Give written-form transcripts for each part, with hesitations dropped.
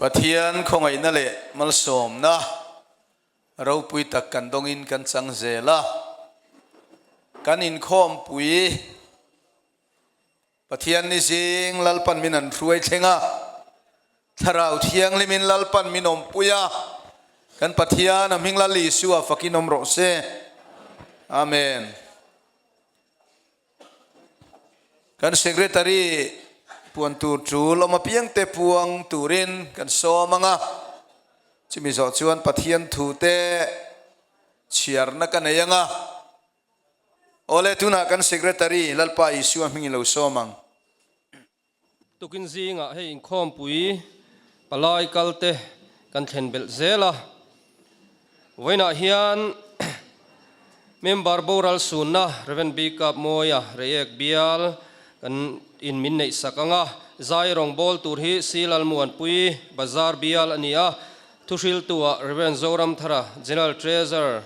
Pathian khawngaihna leh malsawmna ropui tak kan dawngin kan chang zel a, kan inkhawmpui Pathian ni zing Lalpan min an hruai thleng a, Thlarau Thianghlimin Lalpan min awmpui a, kan Pathian a hming Lal Isua fakin awm rawh se. Amen. Kan Secretary puan tur tul awm apiang te puang turin kan sawm ang a, chumi zawh chuan Pathian thu te chhiarna ka nei ang a. Awle tunah kan Secretary Lalpa Isua hming i lo sawm ang. Tukin zingah hei inkhawmpui palai kal te kan thlen belh zel a, vawiinah hian Member boral sunna Rev. B. Kap Mawia Reiek bial kan in min neih sak ang a, zai rawngbâwl tur hi Si Lalmuanpui Bazar bial a ni a, thuhriltu-ah Rev. Zoramthara General Treasurer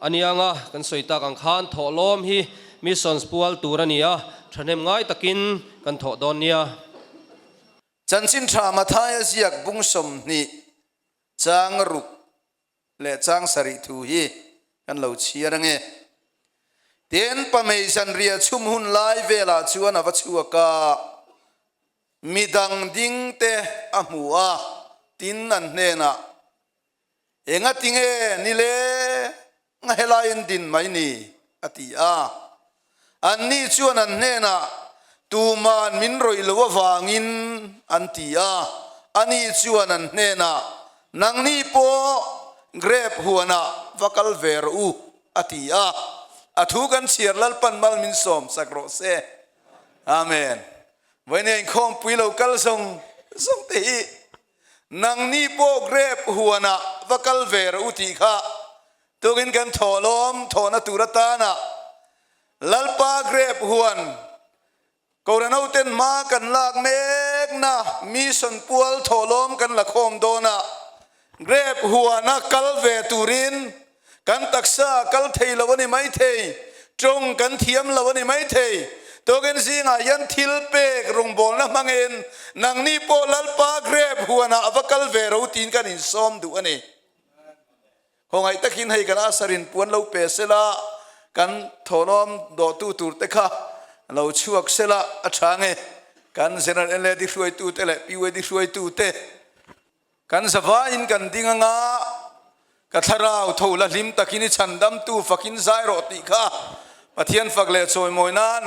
a ni ang a, kan sawi tak ang khan thawhlawm hi Missions pual tur a ni a, thahnem ngai takin kan thawh dawn nia. Chanchin tha Mathaia ziak bung 20 chang ruk leh chang sarih thu hi kan lo chhiar ange. Tin, pamei zanriah chhum hun lai velah chuan a va chhuak a, midang ding te a hmu a, tin an hnenah, Engatinge ni le, nga helaiin din mai ni? a ti a. Anni chuan an hnenah, Tuman min rawih lo avangin, an ti a. Ani chuan an hnenah, Nangni pawh grep huanah va kal ve rawh u, a ti a. A thu kan chhiar Lalpan mal min sawm sak rawh se. Amen. Vawiin inkhawmpui lo kal zawng zawng te hi Nangni pawh grep huanah va kal ve rawh u tih kha tukin kan thawhlawm thawhna tur atana Lalpa grep huan Kohhranhoten hma kan lak mekna mission pual thawhlawm kan la khawm dawn a, grep huana kal ve turin Kan taksa a kal thei lo a ni maithei, tawng kan thiam lo a ni maithei. Tawkin zingah hian thil pek rawngbawlna hmangin nangni pawh Lalpa grep huanah a va kal ve ro tiin kan insawm duh a ni. Khawngaih takin hei kan asarin puan lo pe sela, kan thawhlawm dawhtu tur te kha lo chhuak sela a tha nge. Kan General NLD hruaitute leh PYD hruaitute Kan zavaiin kan ding anga, ka thlarau tho la hlim takin i chhandamtu fakin zai rawh tih kha Pathian fak leh chawimawi nan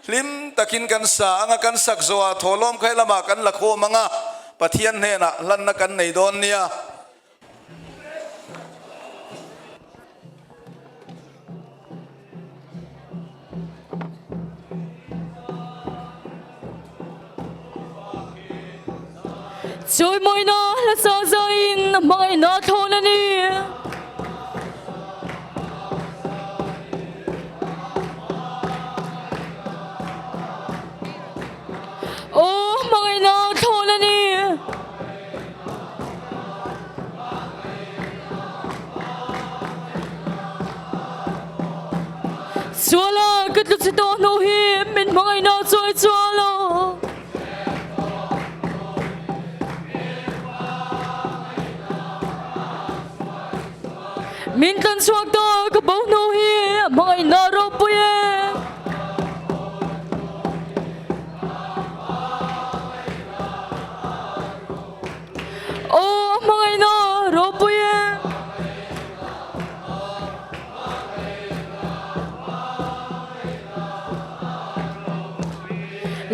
hlim takin kan sa anga, kan sak zawhah thawhlawm khai lamah kan la khawm anga, Pathian hnenah hlanna kan nei dawn nia. Chawimawina hla sa zaiin a hmangaihna thlawn a ni. Aw hmangaihna thlawn a ni. Suala ka tlu chhe tawh hnu hi min hmangaihna chawi chhuah lo. Min tlan chhuak ta ka bo hnu hi a hmangaihna ropui e. Aw a hmangaihna ropui e.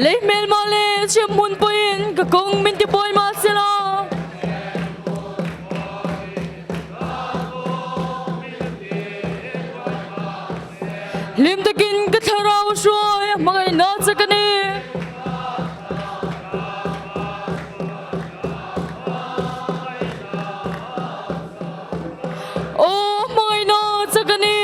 Lei hmel mah le chim hmun pawhin ka kawng min ti buai mah sela. Hlim takin ka thlarau a hruai a hmangaihna che ka ni. Aw hmangaihna che ka ni.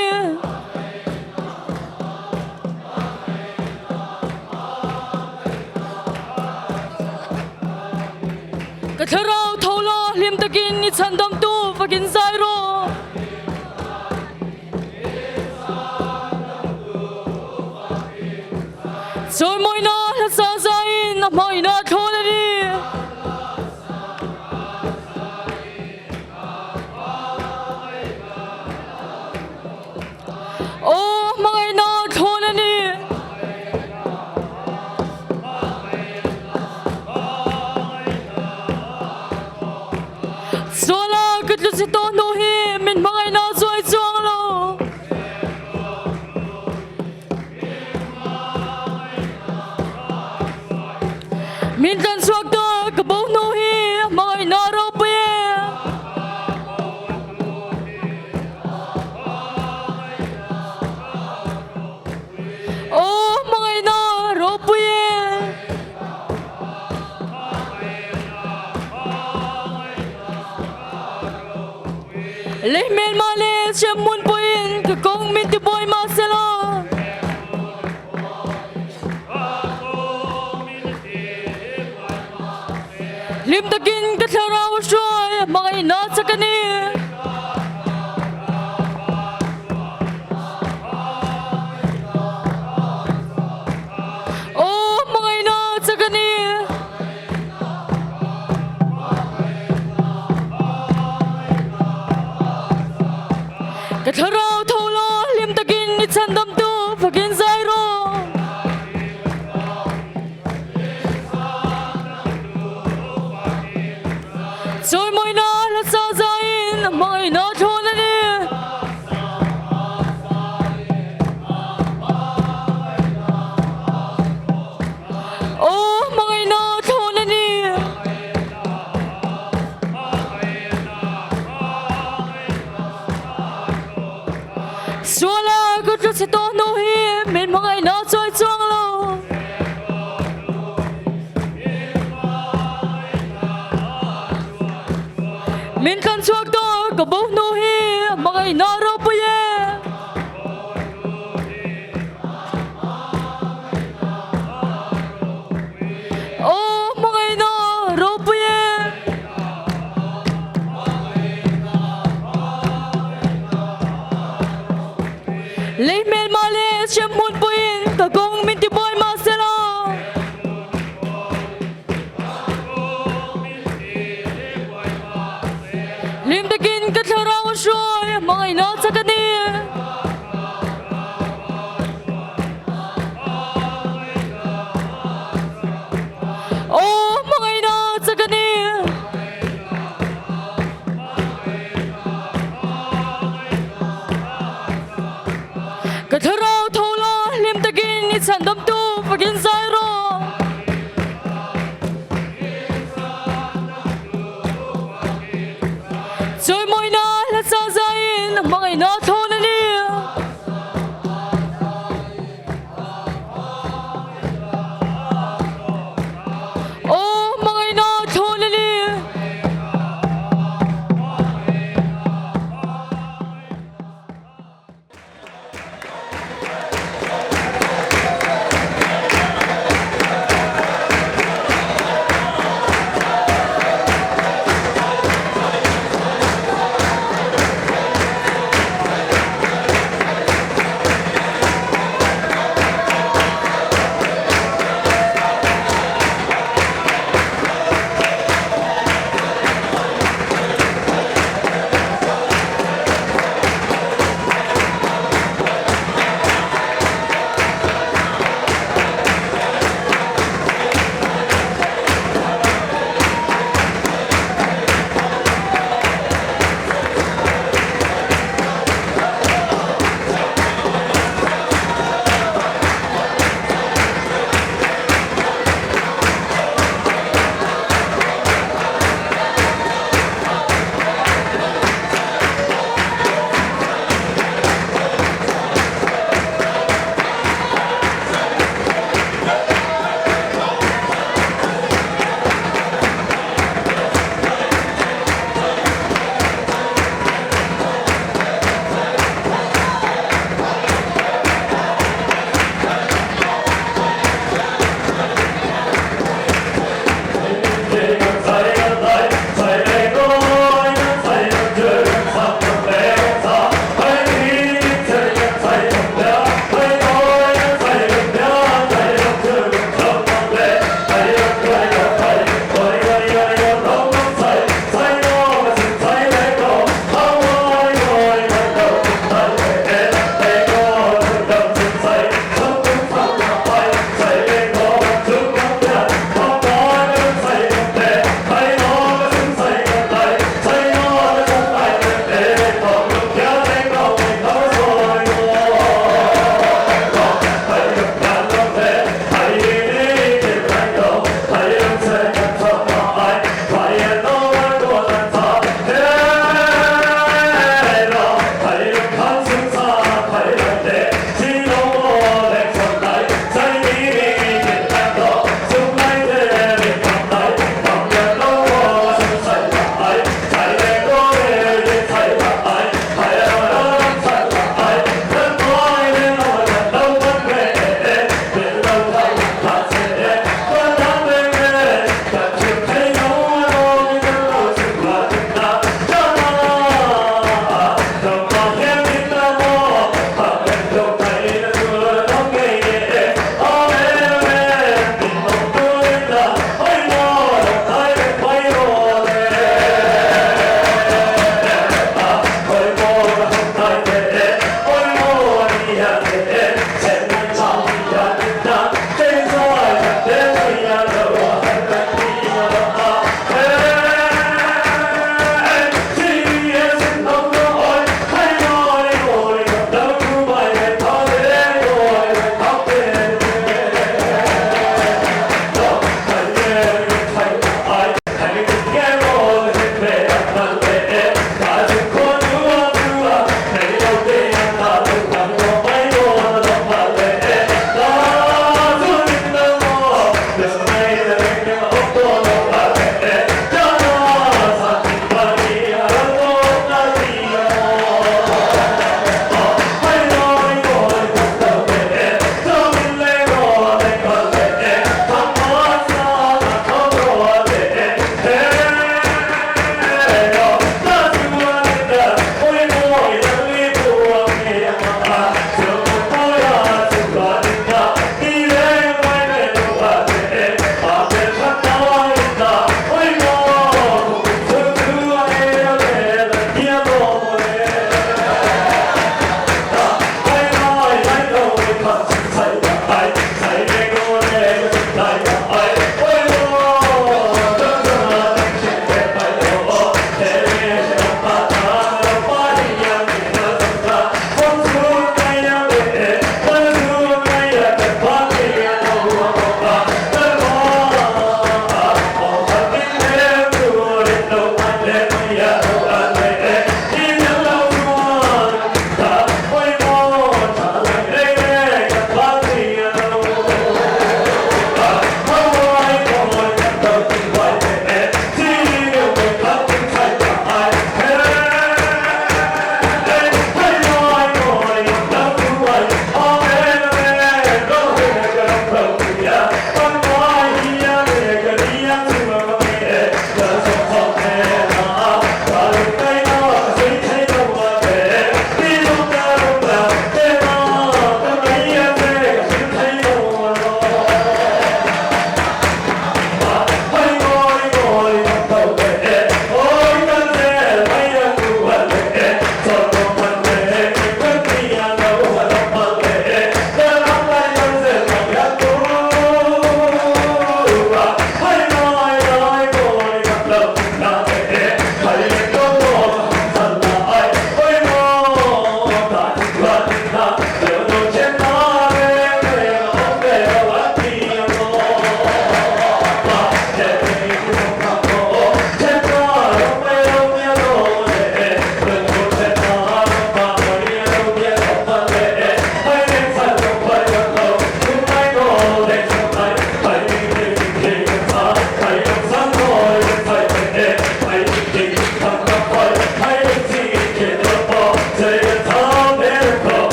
Ka thlarau tho la hlim takin i chhandamtu fakin zai rawh. Chawimawina hla sa zaiin a hmangaihna a thlawn a ni. Min tlan chhuak ta ka bo hnu hi a hmangaihna ropui e. Aw hmangaihna ropui e. Lehmel mah le hremhmun pawhin ka kawng min tibuai mah sela. Hlim takin ka thlarau a hruai a hmangaihna chak a ni. Aw hmangaihna chak a ni. Ka thlarau tho la hlim takin i chhandamtu fakin zai rawh. Chawimawina hlasa zaiin a hmangaihna thlawn a ni. Aw hmangaihna thlawn a ni. Suala ka tlu chhe tawh hnu hi min hmangaihna chawi chuang lo. Min tlan chhuak tawh ka bo hnu hi hmangaihna ropui e. Aw hmangaihna ropui e. Lei hmel mah le hremhmun pawhin ka kawng min tibuai mah sela. Hlim takin ka thlarau a hruai hmangaihna chak a ni.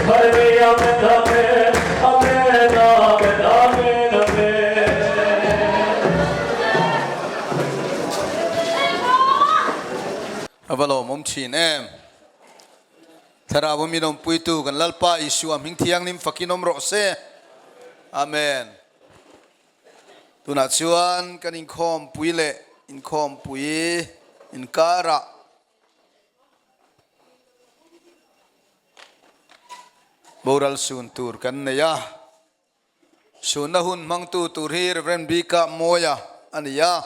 Hallelujah Amen Amen Amen Amen Amen Amen. A va lawmawm thin em. Thlarau min awmpuitu kan Lalpa Isua hming thianghlim fakin awm rawh se. Amen. Tunah chuan kan inkhawmpui leh inkhawmpui inkarah boral sun tur kan nei a. Sunna hun hmangtu tur hi Rev. Bika Mawia a ni a.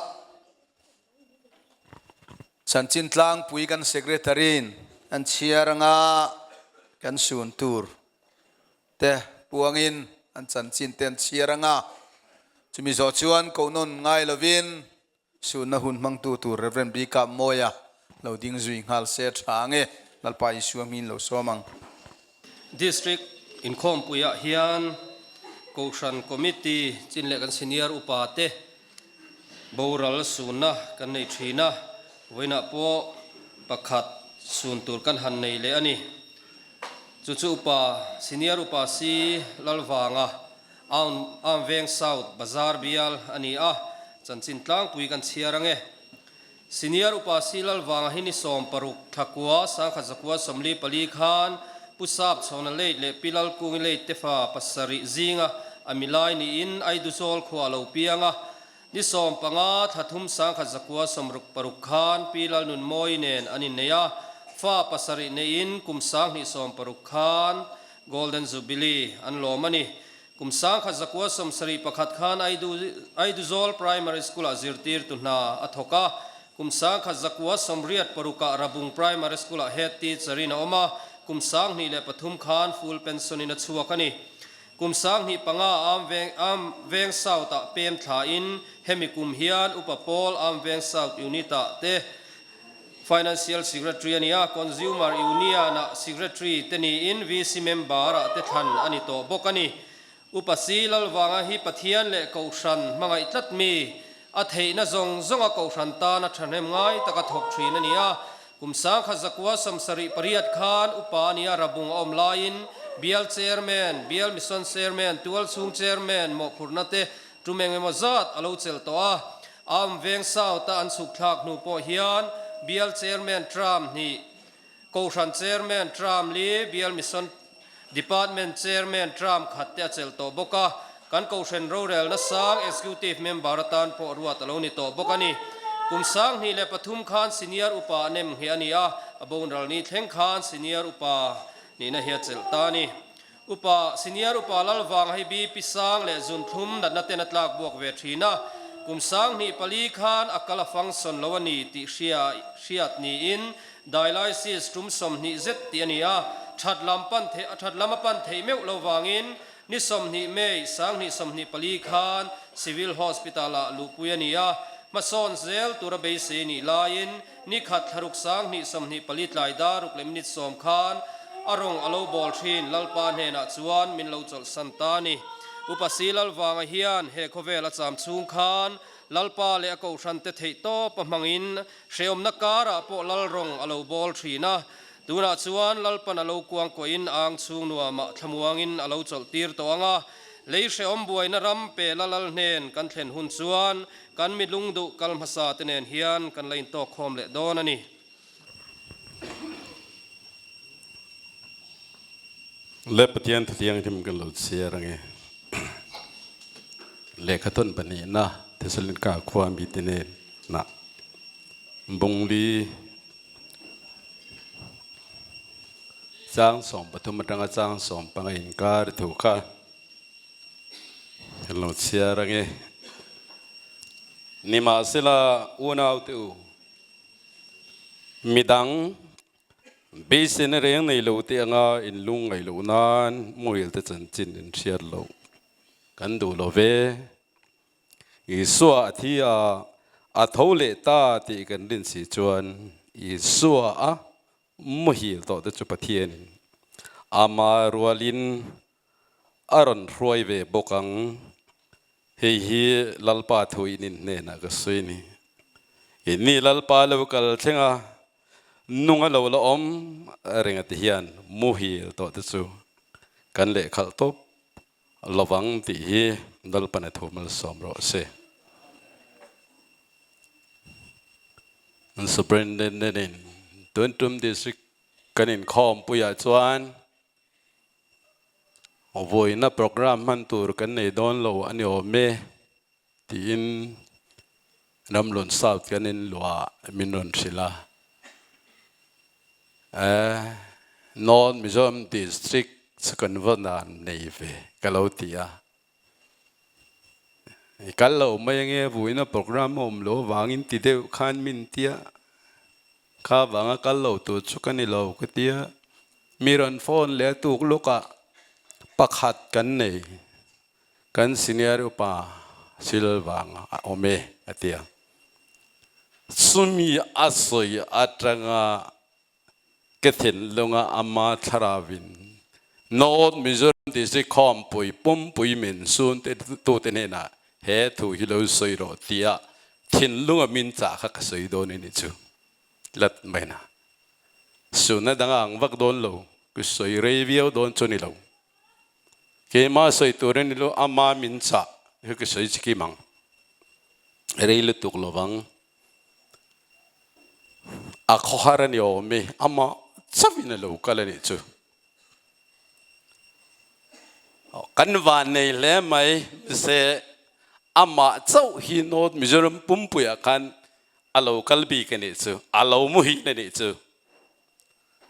Chanchin tlangpui kan Secretary-in an chhiar anga kan sun tur te puangin an chanchin te an chhiar anga chumi zawh chuan kohnawn ngai lovin Sunna hun hmangtu tur Rev. B. Kapmawia lo ding zui nghal se tha ange, Lalpa Isua hmingin lo sawm ang. District inkhawmpuiah hian Kohhran Committee chin leh kan senior upa te boral sunna kan nei thin a, vawiinah pawh pakhat sun tur kan han nei leh a ni. Chu chu upa senior upa si Lalvanga Aun Veng South Bazar bial a ni a, chanchin tlangpui kan chhiar ange. Senior Upa Si Lalvanga hi ni 16 thlakua sangkhat zakua 44 khan Pu Sap Chhawna Late leh Pi Lalkungi Late te fa pasarih zinga a milai niin Aiduzawl khua a lo piang a. Ni 15 thla thum sangkhat zakua 66 khan Pi Lalnunmawi nen an innei a, fa pasarih neiin kum 2060 khan Golden Jubilee an lawm a ni. Kum 1971 khan Aiduzawl Primary School-ah zirtirtu hna a thawk a. Kum 1986-ah Rabung Primary School-ah Head Teacher-in a awm a, kum 2003 khan full pension-in a chhuak a ni. Kum 2005 Arm Veng South-ah pem thlain hemi kum hian Upa Pawl Arm Veng South Unit-ah te Financial Secretary a ni a, Consumer Union-ah Secretary te niin VC Member-ah te thlan a ni tawh bawk a ni. Upa Si Lalvanga hi Pathian leh Kohhran hmangaih tlat mi, a theihna zawng zawnga Kohhran tana thahnem ngai taka thawk thin a ni a. Kum 1978 khan Upa a ni a, Rabung a awm laiin Bial Chairman, Bial Mission Chairman, Tualchhung Chairman mawhphurhna te tum eng emaw zat a lo chelh tawh a. Aum Veng South-a an chhuk thlak hnu pawh hian Bial Chairman Tram hnih, Kohhran Chairman Tram li, Bial Mission Department Chairman Tram khat te a chelh tawh bawk a, kan Kohhran rorelna sang Executive Member atan pawh ruat a lo ni tawh bawk a ni. Kum 2003 khan Senior Upa a nem ngheh a ni a, a boneral ni thleng khan Senior Upa nihna hi a chelh ta a ni. Upa, Senior Upa Lalvang hei BP sang leh zunthlum natna ten a tlak buak ve thin a, kum 2004 khan a kal a function lo a ni tih hria hriat niin dialysis tum 20 zet tih a ni a, that lam pan theih a that lam a pan theih meuh lo vangin ni 20 May 2024 khan Civil Hospital ah luhpui a ni a, hmasawn zel tura beisei nih laiin Ni khat thlaruk 2024 tlai dar ruk leh minute sawm khan a rawng a lo bawl thin Lalpa hnenah chuan min lo chawlhsan ta a ni. Upa Si Lalvanga hian he khawvel a cham chhung khan Lalpa leh a kohhrante theih tawp a hmangin hrehawmna karah pawh Lal rawng a lo bawl thin a. Tunah chuan Lalpan a lo kuangkuahin ang chhung nuamah thlamuangin a lo chawlh tir tawh ang a, lei hrehawm buaina ram pe la Lal hnen kan thlen hun chuan Kan mi lungduh kal hmasa te nen hian kan la intawk khawm leh dawn a ni. Le Pathian Thuthianghlim kan lo chhiar ange. Lehkha thawn pahnihna Thesalonika khua mite nen ah Bungli chang 13 atanga chang 15 inkar thu kha Kan lo chhiar ange. Nimahsela unaute u, midang beiseina reng nei lo te anga in lung ngaih loh nan muhil te chanchin in hriat loh kan duh lo ve. Isua a thi a, a tho leh ta tih kan rin si chuan Isua a muhil tawh te chu Pathianin ama rualin A rawn hruai ve bawk ang. Hei hi Lalpa thu in in hnenah ka sawi ni. Inni Lalpa lo kal thleng a, nung a lo la awm reng a ti hian muhil tawh te chu. Kan lehkhalh tawp lovang tih hi Lalpan a thu malsawm rawh se. Superintendent in tun tum district kan inkhawm puiah chuan vawiina programme hman tur kan nei dawn lo a ni awm e tiin Ramlun South kan inluah min rawn hrilh a. North Mizoram District chu kan va nan nei ve ka lo ti a. I kal lo mai ange vuina programme a awm lo avangin ti deuh khan min tia kha vanga kal lo tur chu ka ni lo ka tia. Mi rawn phone leh a tuk lawkah pakhat kan nei kan senior upa Silvanga a awm e a ti a. Chumi a sawi atanga ka thinlunga ama thlarauin North Mizoram District Khawmpui pumpui min sun te tute hnenah he thu hi lo sawi rawh tia thinlunga min chah kha ka sawi dawn a ni chu tlat mai na. Sunna dang a ang vak dawn lo, ka sawi rei viau dawn chu ni lo. Keimah sawi tur a ni lo, ama min chah hi ka sawi chi kim ang. Rei lutuk lovang. A khawhar a ni awm e, amah chauhin a lo kal a nih chu. Kan van nei hle mai se amah chauh hi North Mizoram pumpuiah khan a lo kal bik a nih chu, a lo muhil a nih chu.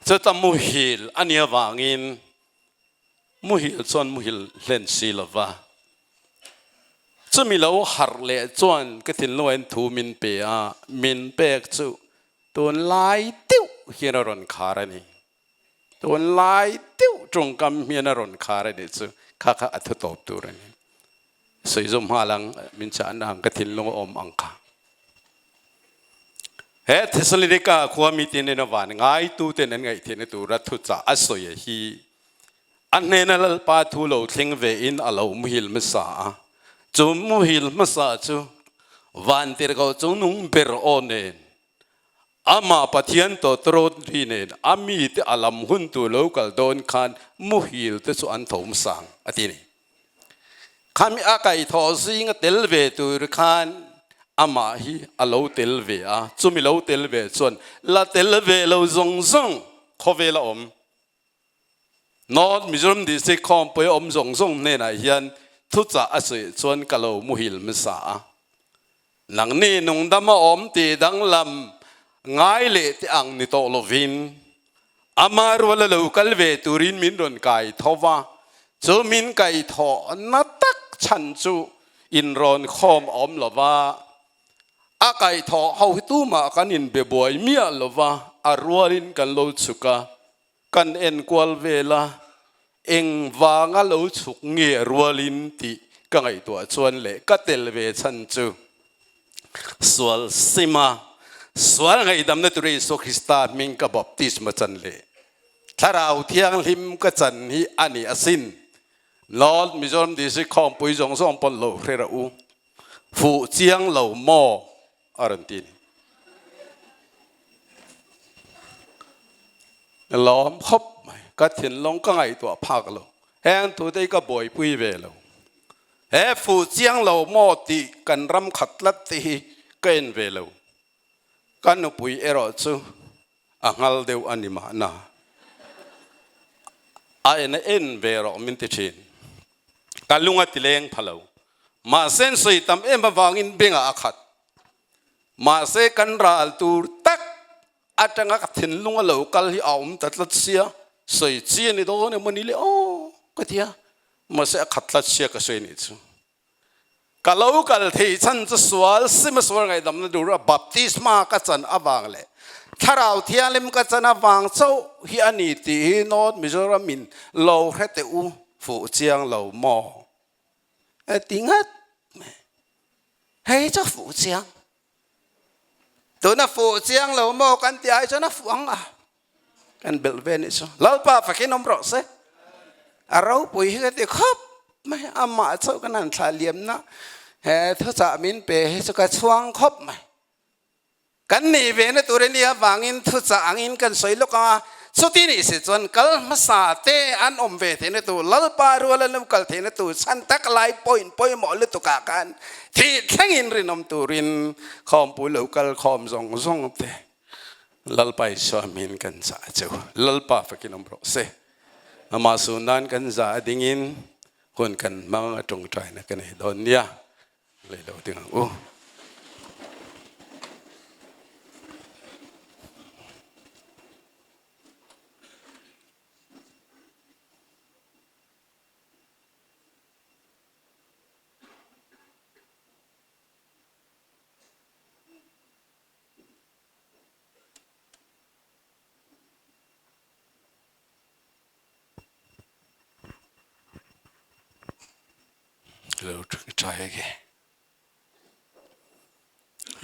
Chuta muhil a nih avangin Muhil chuan muhil hlen si lo va. Chumi lo harh leh chuan ka thinlungain thu min pe a, min pek chu tunlai deuh hian a rawn khar a ni. Tunlai deuh tawngkam hian a rawn khar a nih chu kha kha a thu tawp tur a ni. Sawi zawm nghal ang, min chahna ang ka thinlung a awm ang kha. He Thessalonika khua mite nen a van ngaituten an ngaihtheihna tura thuchah a sawi hi a hnena Lalpa thu lo thleng ve in a lo muhil hmasa a. Chu muhil hmasa chu vantirhkoh chungnung ber aw nen Amah Pathian tawtrawt ri nen a mite a lam hun tur lo kal dawn khan muhil te chu an tho hmasa ang a ti a ni. Khami a kaihthawh zinga tel ve tur khan amah hi a lo tel ve a, chumi lo tel ve chuan la tel ve lo zawng zawng khawvel a awm. North Mizoram District khawmpui a awm zawng zawng hnenah hian thuchah a sawi chuan ka lo muhil hmasa a. Nangni nungdam a awm tih danglam ngai leh te ang ni tawh lovin ama rual a lo kal ve turin min rawn kai tho va, chu min kai thawh na tak chhan chu inrawn khawm a awm lo va, a kai thawh ho hi tumah kan inbe buai miah lo va, a rualin kan lo chhuk a. Kan enkual vel a, eng vanga lo chhuk nge rualin tih ka ngaihtuah chuan leh ka tel ve chhan chu sual sima sual ngaihdamna tura Isua Krista hming ka baptisma chan leh Thlarau Thianghlim ka chan hi a ni asin. North Mizoram District khawmpui zawng zawng pawn lo hre rawh u. Fuh chiang lo maw? A rawn ti a ni. Lawm khawp mai, ka thinlung ka ngaihtuah phak lo, heng thute hi ka buaipui ve lo. He fuh chiang lo maw tih kan ram khat tlat te hi ka en ve lo. Ka nupui erawh chu a nghal deuh a ni mahna. A en a en ve rawh min ti thin. Ka lung a ti leng pha lo. Mahse an sawi tam em avangin bengah a khat. Mahse kan ral tur tak atanga ka thinlung a lo kal hi a awm ta tlat sia, sawi chi a ni dawn emaw ni le aw ka ti a, mahse a khat tlat sia ka sawi anih chu. Ka lo kal thei chhan chu sual sima sual ngaihdamna dur a baptisma ka chan avang leh Thlarau Thianghlim ka chan avang chauh hi a ni tih hi North Mizoram in lo hre teh u fuh chiang lo maw? E ti ngat mai. Hei chu fuh chiang. Tuna fuh chiang lo maw kan tih ai chuan a fuh ang a. Kan belh ve nih chu. Lalpa fakin awm rawh se. A ropui hi ka ti khawp mai. Amah chauh kan han thlah liamna he thuchah min pe hi chu ka chhuang khawp mai. Kan nih ve na tur a nia vangin thuchah angin kan sawi lawk ang a. Chuti nih si chuan kal hmasa te an awm ve theihna tur, Lalpa rual an lo kal theihna tur chhan tak lai point pawimawh lutukah khan thih thlengin rinawm turin khawmpui lo kal khawm zawng zawng te Lalpa Isua hmin kan zah a cheu. Lalpa fakin awm rawh se. Amah suh nan kan zah a dingin hun kan hmang a tawngtaina ka nei dawn nia. Lei lo ding ang u. Lo tha e ke.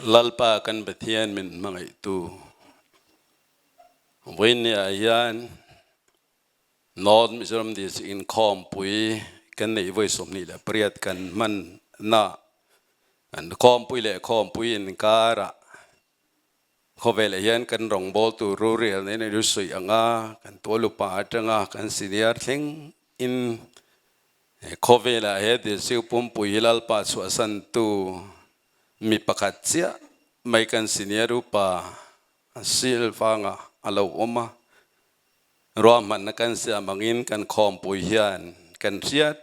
Lalpa kan Pathian min hmangaihtu vawinia hian North Mizoram District inkhawmpui kan neih vawi 28 kan hman na an khawmpui leh khawmpui inkarah khawvelah hian kan rawngbawltu rorel nen a insuih ang a, kan tualupa atanga kan senior thleng in He khawvelah he District pumpui hi Lalpa chhuahsantu mi pakhat chiah mai kan senior upa Silvanga a lo awm a, ruahmanna kan siam angin kan khawmpui hian kan hriat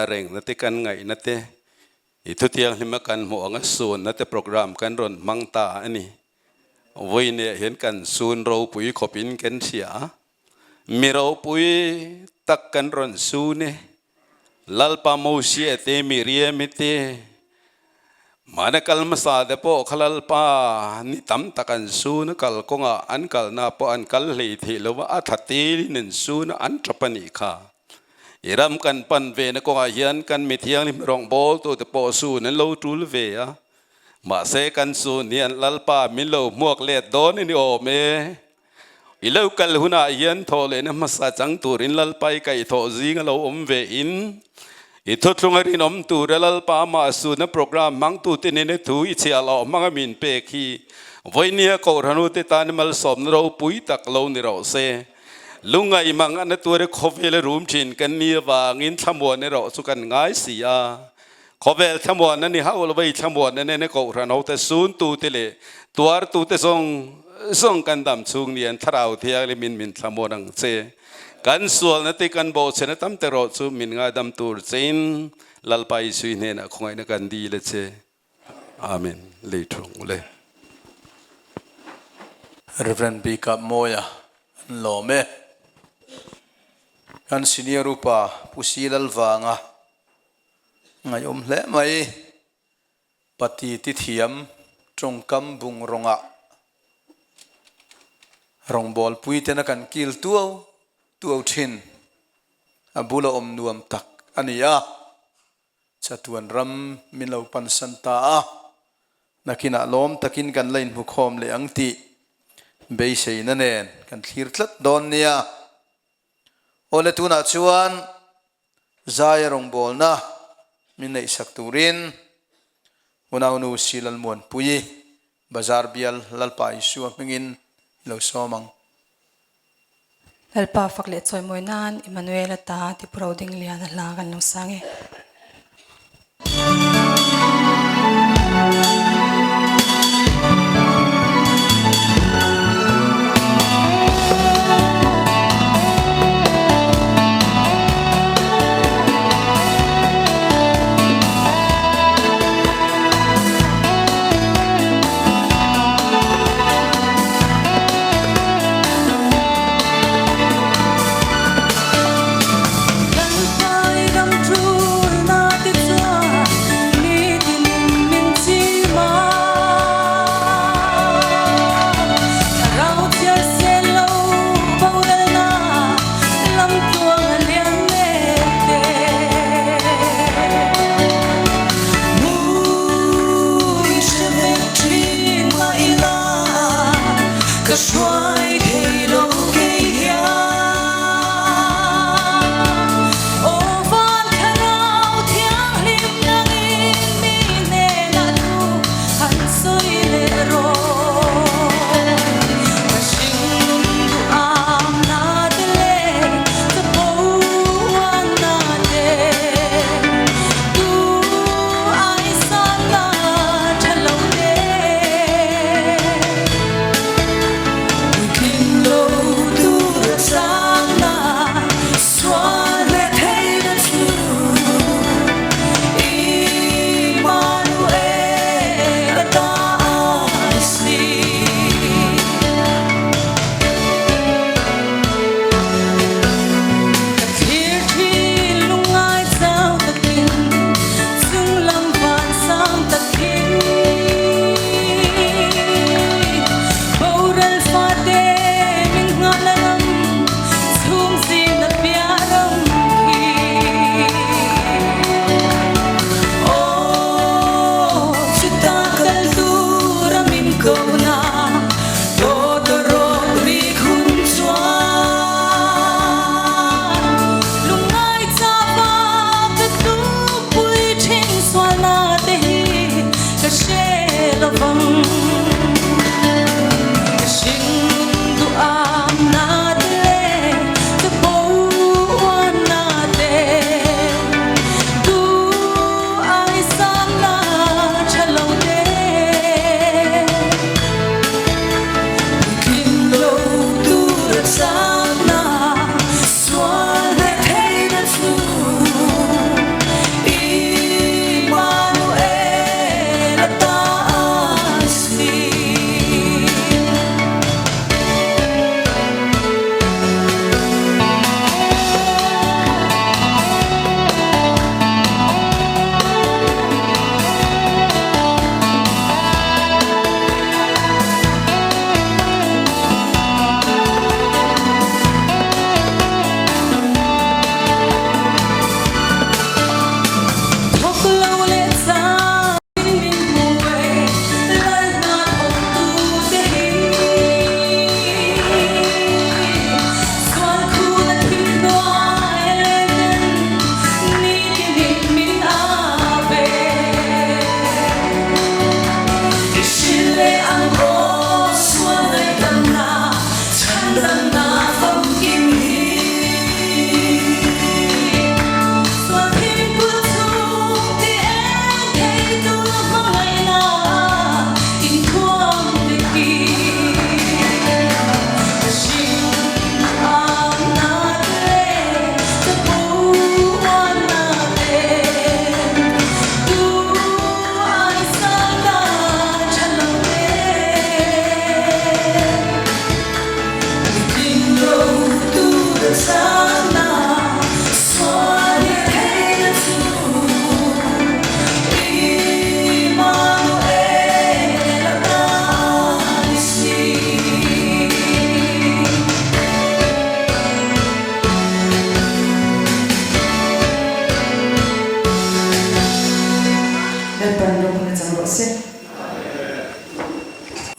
rengna te kan ngaihna te i thutianghlima kan hmuh anga sunna te program kan rawn hmang ta a ni. Vawiinah hian kan sun ropui khawpin kan hria a. Mi ropui tak kan rawn sun e. Lalpa Mosia te, Miriam-i te, mahna kal hmasa te pawh kha Lalpa ni tam tak an sun a, kal kawngah an kalna pawh an kal hlei theih lo va, a tha telin an sun a, an tap a nih kha. I ram kan pan ve na kawngah hian kan mi thianghlim rawngbawltute pawh sun an lo tul ve a, mahse kan sun hian Lalpa min lo hmuak let dawn a ni awm e. I lo kal hunah hian thawh lehna hmasa chang turin Lalpa i kaihthawh zing a lo awm ve in, i thuthlung a rinawm tura Lalpa amah sunna program hmangtute nena thu i chhiah loh hmanga min pek hi vawinia Kohhranute tan malsawmna ropui tak lo ni rawh se. Lungngaih mang ana tura khawvel a rum thin kan ni avangin thlamuan erawh chu kan ngai si a. Khawvel thlamuan a ni hauh lo vei thlamuan a nena Kohhran hote suntute leh tuartute zawng zawng kan dam chhung ni an Thlarau Thianghlim in min thlamuan ang che. Kan sualna te kan bawhchhena tam te rawh chu min ngaidam tur chein Lalpa Isui hnenah khawngaihna kan dil a che. Amen. Lei thung ule. Rev. Bikap Mawia an lawm e. Kan senior upa Pu Si Lalvanga Ngaihawm hle mai. Pati ti thiam tawngkam bung rawngah rawngbawlpui tena kan kil tuau tuau thin. A bula awm nuam tak a ni a. Chatuan ram min lo pansan ta a. Nakinah lawm takin kan la inhmukhawm leh ang tih beiseina nen kan thlir tlat dawn nia. Awle tunah chuan Zaia rawngbawlna min neihsak turin Unaunu Si Lalmuanpuii Bazar bial Lalpa Isua hmingin i lo sawm ang. Lalpa fak leh chawimawi nan Immanuel-a ta Tipuro Dingliana hla kan lo sang e.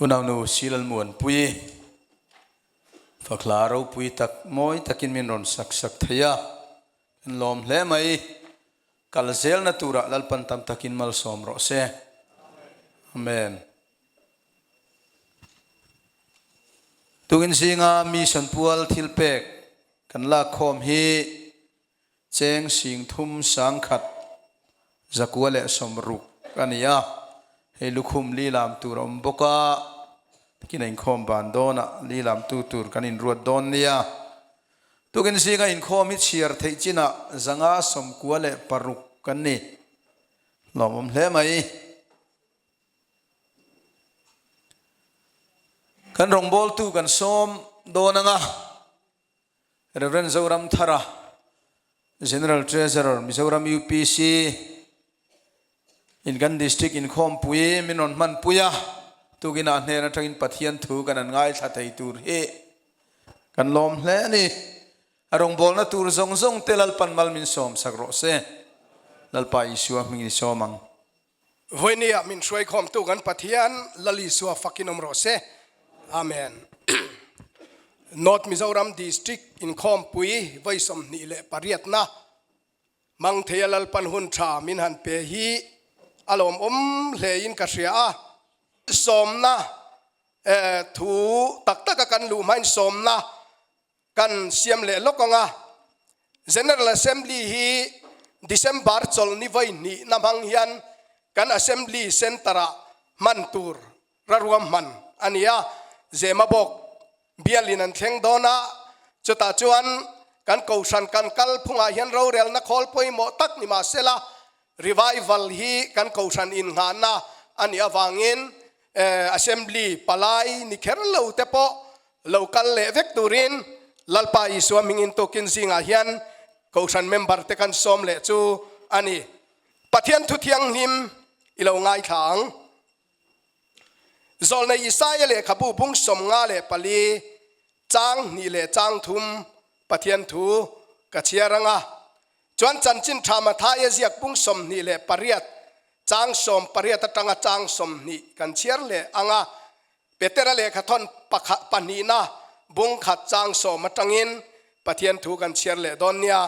Unaunu Silalmuanpui, Fakhla ropui tak mawi takin min rawn sak sak thei a, kan lawm hle mai. Kal zelna turah Lalpan tam takin malsawm rawh se. Amen. Tukin zinga mission pual thilpek kan lakkhawm hi Cheng singthum sangkhat zakua leh sawmruk a ni a, hei lukhum li lam tur a awm bawk a, takin a inkhawm ban dawnah li lamtu tur kan inruat dawn nia. Tukin zinga inkhawm hi chhiar theih chinah zanga sawmkua leh paruk kan ni. Hlawmawm hle mai. Kan rawngbawltu kan sawm dawn anga. Rev. Zoramthara, General Treasurer, Mizoram UPC in kan District inkhawmpui min rawn hmanpui a, tukinah hnen atangin Pathian thu kan an ngaithla thei tur hi kan lawm hle a ni. A rawngbawlna tur zawng zawng te Lalpan mal min sawm sak rawh se. Lalpa Isua hming i sawm ang. Vawinia min hruaikhawmtu kan Pathian Lal Isua fakin awm rawh se. Amen. North Mizoram District inkhawmpui vawi 28na Mangtheia Lalpan hun tha min han pe hi a lawmawm hlein ka hria a. Sawmna thu tak taka kan luh hmain sawmna Kan siam leh lawk ang a, General Assembly hi December chawlhni vawi hnihna hmang hian kan Assembly Centre-ah hman tur raruam hman a ni a, Zemabawk bialin an thleng dawn a, chutah chuan kan kohhran kan kal phungah hian rorelna khawl pawimawh tak ni mahsela Revival hi kan kohhran innghahna a nih avangin Assembly palai ni kher lo te pawh lo kal leh vek turin Lalpa Isua hmingin tukin zingah hian kohhran member te kan sawm leh chu a ni. Pathian thu thianghlim i lo ngaithla ang. Zawlnei Isaia lehkhabu bung 54 chang hnih leh chang thum Pathian thu ka chhiar ang a. Chuan chanchin tha Mathaia ziak bung 28 chang 18 atanga chang 20 kan chhiar leh ang a, Petera lehkhathawn pakhat pahnihna bung khat chang 10 atangin Pathian thu kan chhiar leh dawn nia.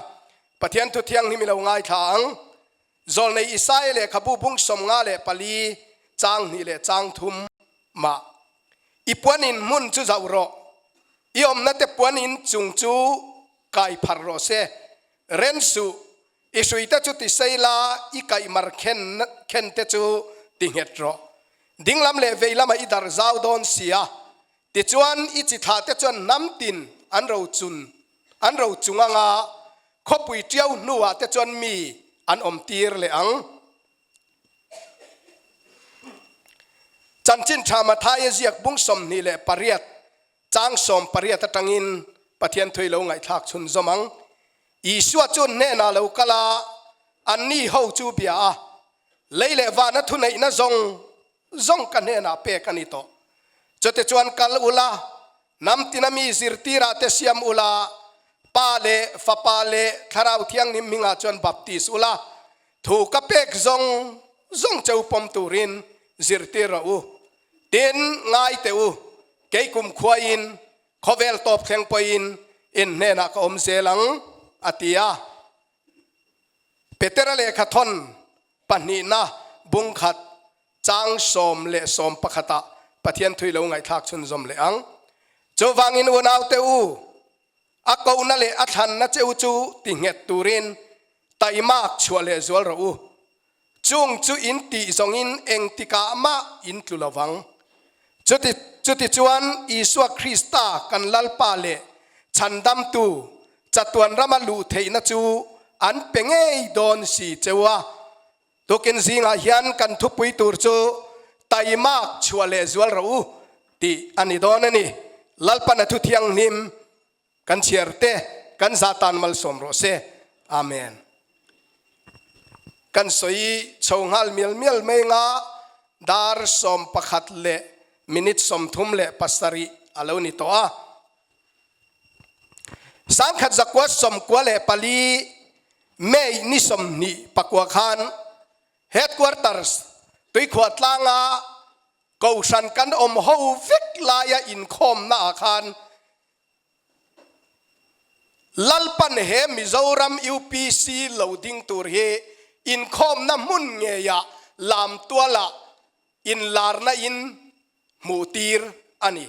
Pathian thu thianghlim i lo ngaithla ang. Zawlnei Isaia lehkhabu bung 54 chang hnih leh chang thum mah. I puanin hmun chu zauh rawh. I awmna te puanin chung chu kai phar rawh se. Ren suh, i hruite chu ti sei la, i kaihmar khen khen te chu ti nghet rawh. Dinglam leh vei lamah i darh zau dawn si a, tichuan i chi thlah te chuan hnam tin an ro chun an ro chung anga khawpui tiau hnuah te chuan mi an awm tir leh ang. Chanchin tha Mathaia ziak bung 28 Chang 18 atangin Pathian thui lo ngaihthlak chhunzawm ang. Isua chu hnenah lo kal a, anni ho chu bia a, Lei leh vana thuneihna zawng zawng ka hnenah pek a ni tawh. Chutichuan kal ula, hnam tina mi zirtirah te siam ula, Pa leh Fapa leh Thlarau Thianghlim hmingah chuan baptis ula, thu ka pek zawng zawng cheu pawm turin zirtir rawh u. Tin, ngai teh u, kei kum khuaiin khawvel tawp thleng pawhin in hnenah ka awm zel ang, a ti a. Petera lehkha thawn pahnihna bung khat chang 10 leh 11ah Pathian thui lo ngaihthlak chhunzawm leh ang. Chuvangin unaute u, a kohna leh a thlanna che u chu ti nghet turin taimak chhuah leh zual rawh u. Chung chu in tih zawngin engtikah mah in tlu lo vang. Chuti chuti chuan Isua Krista kan Lalpa leh Chhandamtu chatuan rama luh theihna chu an pe ngei dawn si cheu a. Tukin zingah hian kan thupui tur chu taimak chhuah leh zual rawh u tih a ni dawn a ni. Lalpan a thu thianghlim Kan chhiar te kan za tan malsawm rawh se. Amen. Kan sawi chho nghal mial mial mai nga dar 11 leh minute 37 a lo ni tawh a. 1994 May ni 29 khan Headquarters Tuikhuah tlanga. Kohhran kan awm ho vek laia inkhawmna ah khan Lalpan he Mizoram UPC lo ding tur hi inkhawmna hmun ngeiah lamtualah inlarna in hmuhtir a ni.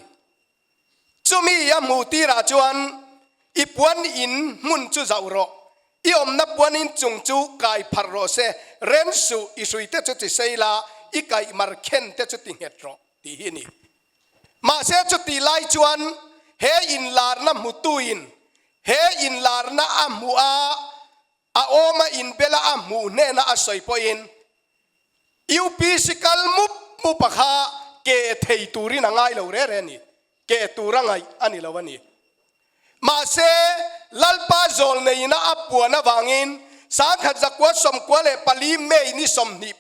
Chumi a hmuh tirah chuan i puan in hmun chu zauh rawh, i awmna puan in chung chu kai pharh rawh se, ren suh, i hruite chu ti sei la, i kaih mar khen te chu ti nghet rawh, tih hi a ni. Mahse chuti lai chuan he inlarna hmutuin he inlarna a hmuh a, a awma inbela a hmuh hnena a sawi pawhin UPC kal mup mup a kha ke thei turin a ngai lo re re a ni, ke tur a ngaih a ni lo a ni. Mahse, Lalpa zawl neihna a puan avangin 1994 May ni 20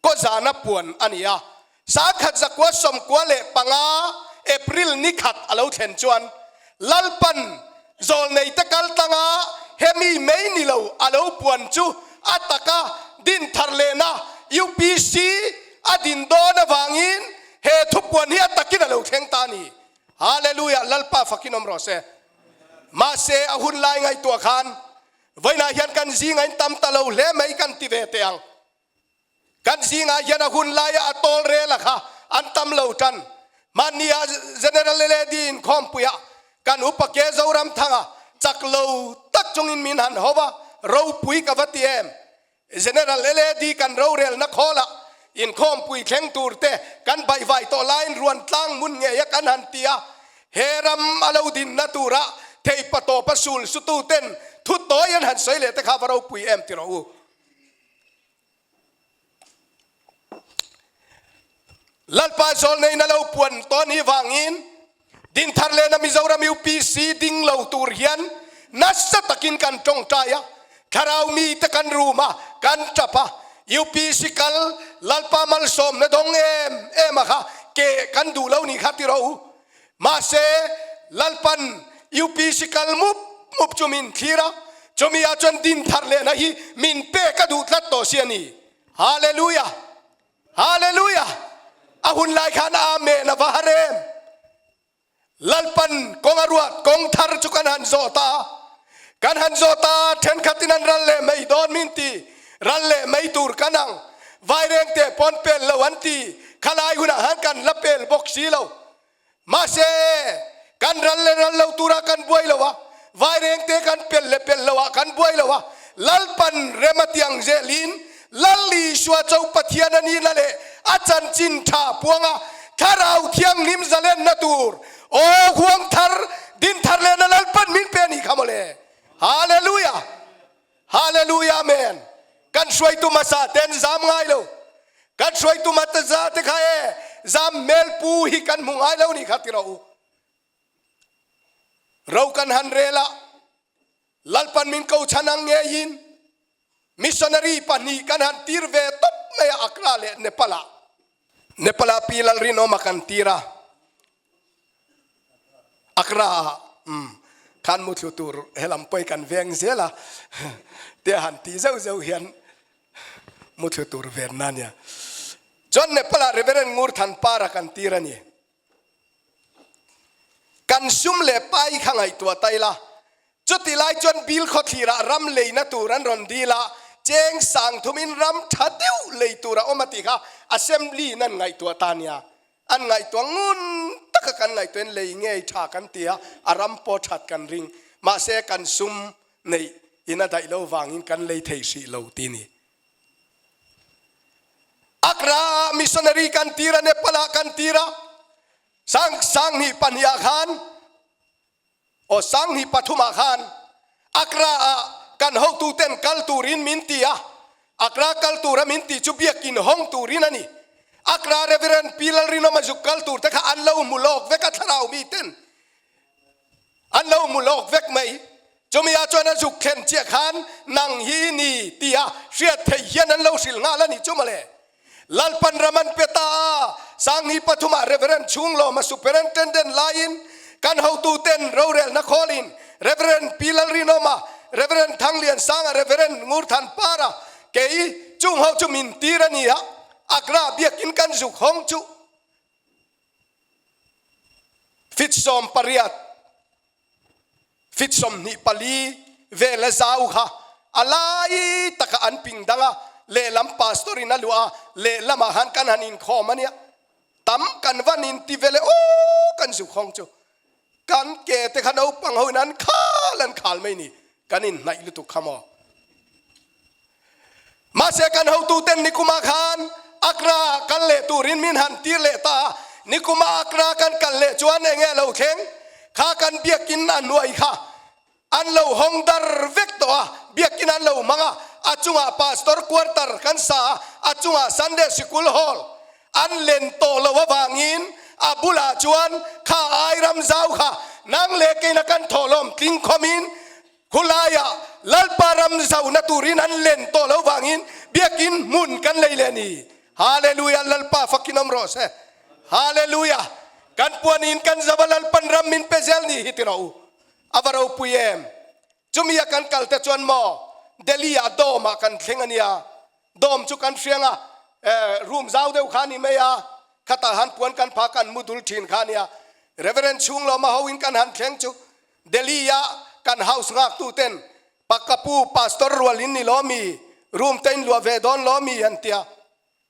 kaw zana puan a ni a, 1995 April ni khat a lo thlen chuan Lalpan zawlneite kal tlanga hemi mai ni lo a lo puan chu a taka din thar lehna UPC a din dawn avangin he thupuan hi a takin a lo thleng ta a ni. Hallelujah! Lalpa fakin awm rawh se. Mahse a hun lai ngaihtuah khan vawiinah hian kan zingah in tam ta lo hle mai kan ti ve teh ang. Kan zingah hian a hun laia a tawl rel a kha an tam lo tan. Mahni ah General LAD inkhawmpuiah kan upa ke Zoramthanga chak lo tak chungin min han ho a, ropui ka va ti em. General LAD kan rorelna khawlah inkhawmpui thleng tur te kan baihvai tawh laiin ruan tlang hmun ngei a kan han ti a, he ram a lo dinna tura theihpatawpa sul sutu ten thu tawi an han sawi leh te kha va ropui em ti rawh u. Lalpa zawlneihna lo puan tawn hi vangin Dinthar lehna Mizoram UPC ding lo tur hian nasa takin kan tawngtai a, thlarau mite kan rum a, kan tap a, UPC kal Lalpa malsawmna dawng em em a kha ke kan duh lo nih kha ti rawh u. Mahse, Lalpan UPC kal mup mup chu min thlir a, chumi ah chuan Dinthar lehna hi min pek a duh tlat tawh si a ni. Hallelujah! Hallelujah! A hun lai khan Amen a va har em! Lalpan kawng a ruat kawng thar chu kan han zawh ta a, kan han zawh ta a, thenkhatin an ral leh mai dawn min ti, ral leh mai tur kan ang, Vairengte pawn pel lo an ti, khalai hunah han kan la pel bawk si lo. Mahse, kan ral leh ral lo turah kan buai lo a, Vairengte kan pel leh pel loah kan buai lo a, Lalpan rem a tiang zelin Lal Isua cho Pathian a nihna leh a chanchin tha puanga Thlarau Thianghlim zalenna tur aw huang thar din thar lehna Lalpan min pe a nih kha mawle. Hallelujah! Hallelujah Amen! Kan hruaitu hmasa te an zam ngai lo. Kan hruaitu hmasa te kha e zam hmel pu hi kan hmu ngai lo nih kha ti rawh u. Ro kan han rel a, Lalpan min ko chhan ang ngeiin missionary pahnih kan han tir ve tawp mai a Accra leh Nepal ah. Nepal ah Pi Lalrinawma kan tir a, Accra ah umm khan muthlu tur helam pawi kan veng zel a tia han tih zeuh zeuh hian muthlu tur venna a nia. Chuan Nepal ah Reverend Ngurthanpara kan tir a ni. Kan sum leh pai kha ngaihtuah ta ila, chuti lai chuan Bill khawthlirah ram leina tur an rawn dil a, cheng sang thumin ram tha deuh lei tur a awm a tih kha Assembly in an ngaihtuah ta nia. An ngaihtuah ngun taka kan ngaihtuahin lei ngei tha kan ti a, a ram pawh that kan ring. Mahse kan sum neih in a daih lo vangin kan lei thei hrih lo ti ni. Accra ah missionary kan tir a, Nepal ah kan tir a, sang 2002 ah khan aw 2003 ah khan Accra ah kan hotu ten kal turin min ti a, Accra kal tura min ti chu biakin hawng turin a ni. Accra Reverend Pi Lalrinawma zuk kal tur te kha an lo hmu lawk vek a thlarau mi ten. An lo hmu lawk vek mai. Chumi ah chuan a zuk thlen chiah khan nang hi i ni tia hriat theih hian an lo hrilh nghal a nih chu mawle. Lalpan ram an pe ta a, 2003 ah Reverend Chhunglawma Superintendent laiin kan hotu ten rorelna khawlin Reverend Pi Lalrinawma, Reverend Thangliansanga, Reverend Ngurthanpara kei chung ho chu min tir a ni a, Accra biakin kan zuk hawng chu. Fit 18, fit 24 vel a zau kha a lai taka an ping dang a, lehlam pastor in a luah a, lehlamah khan kan han inkhawm a nia. Tam kan van in ti vele aw kan zuk hawng chu. Kan ke te kha naupang ho in an khal an khal mai ni. Kan inhnaih lutuk kha maw. Mahse kan hotuten nikuma khan Accra kal leh turin min han tir leh ta a, nikuma Accra kan kal leh chuan enge a lo thleng? Kha kan biakin a hnuai kha an lo hawng dar vek tawh a, biakin an lo hmang a, a chungah pastor quarter kan sa a, a chungah Sunday sikul hall an len tawh lo avangin a bulah chuan kha ai ram zau kha nang leh keina kan thawhlawm tling khawmin Khulaiah Lalpa ram zohna turin an len tawh lo vangin biakinn hmun kan lei leh a ni. Hallelujah! Lalpa fakin awm rawh se. Hallelujah! Kan puanin kan zo a Lalpan ram min pe zel ni hi ti rawh u. A va ropui em! Chumi a kan kal te chuan maw Delhi ah dome ah kan thleng a nia. Dome chu kan hriang a, room zau deuh kha a ni mai a, khatah han puan kan pha kan mu dul thin kha a nia. Reverend Chhunglawma ho in kan han thleng chu Delhi a kan house nghak tu ten Pakkapu pastor rual in ni law mi room te in luah ve dawn law mi an tia.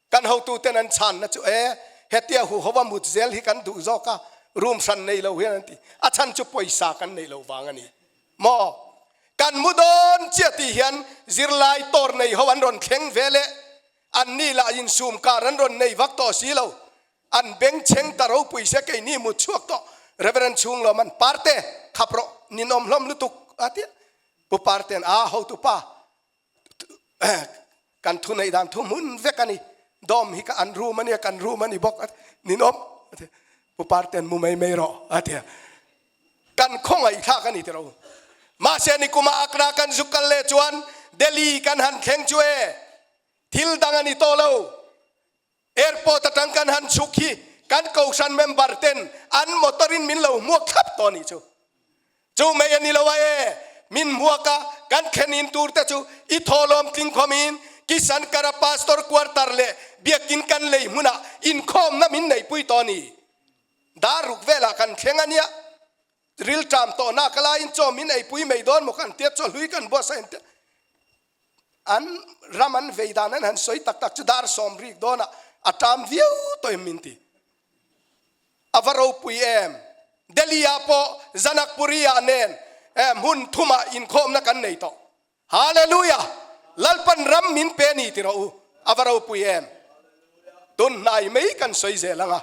Kan hotu ten an chhan na chu e hetia hu hova mut zel hi kan duh zawk a room hran nei lo hian an ti. A chhan chu pawisa kan neih lo vang a ni maw. Kan mu dawn chiah tih hian zirlai tawr nei ho an rawn thleng ve leh an ni lah insum kar an rawn nei vak tawh si lo. An beng chheng ta ropui se keini mut chhuak tawh Reverend chhung lawm an Parte khap rawh ninawm hlawm lutuk a tia Pu Parte'n a hotupa kan thu neih dan thu hmun vek a ni dawm hi ka an room a nia kan room a ni bawk a ninawm Pu Parte'n mu mai mai rawh a tia kan khawngaih thlak a ni tiro mahse nikuma Accra kan zuk kal leh chuan Delhi kan han thleng chu e thil dang a ni tawh lo. Airport atang kan han chhuk hi kan kohhran member ten an motor in min lo hmuak thlap tawh a nih chu. Chu mai a ni lo a e, min hmuak a kan thlen in tur te chu i thawhlawm tling khawm in Kisankara pastor quarter leh biakin kan lei hmunah inkhawmna min neihpui tawh a ni. Dar ruk velah kan thleng a nia. Rilṭam tawhna ka laiin chaw min eipui mai dawn maw kan tia chaw hlui kan buatsaih an tia. An ram an vei dan an han sawi tak tak chu dar 70 dawnah a ṭam viau tawh em min ti. A va ropui em? Delhi ah pawh Janakpuri ah nen hmun thumah inkhawmna kan nei tawh. Hallelujah! Lalpan ram min pe ni ti rawh u. A va ropui em? Tun hnai mai kan sawi zel ang a.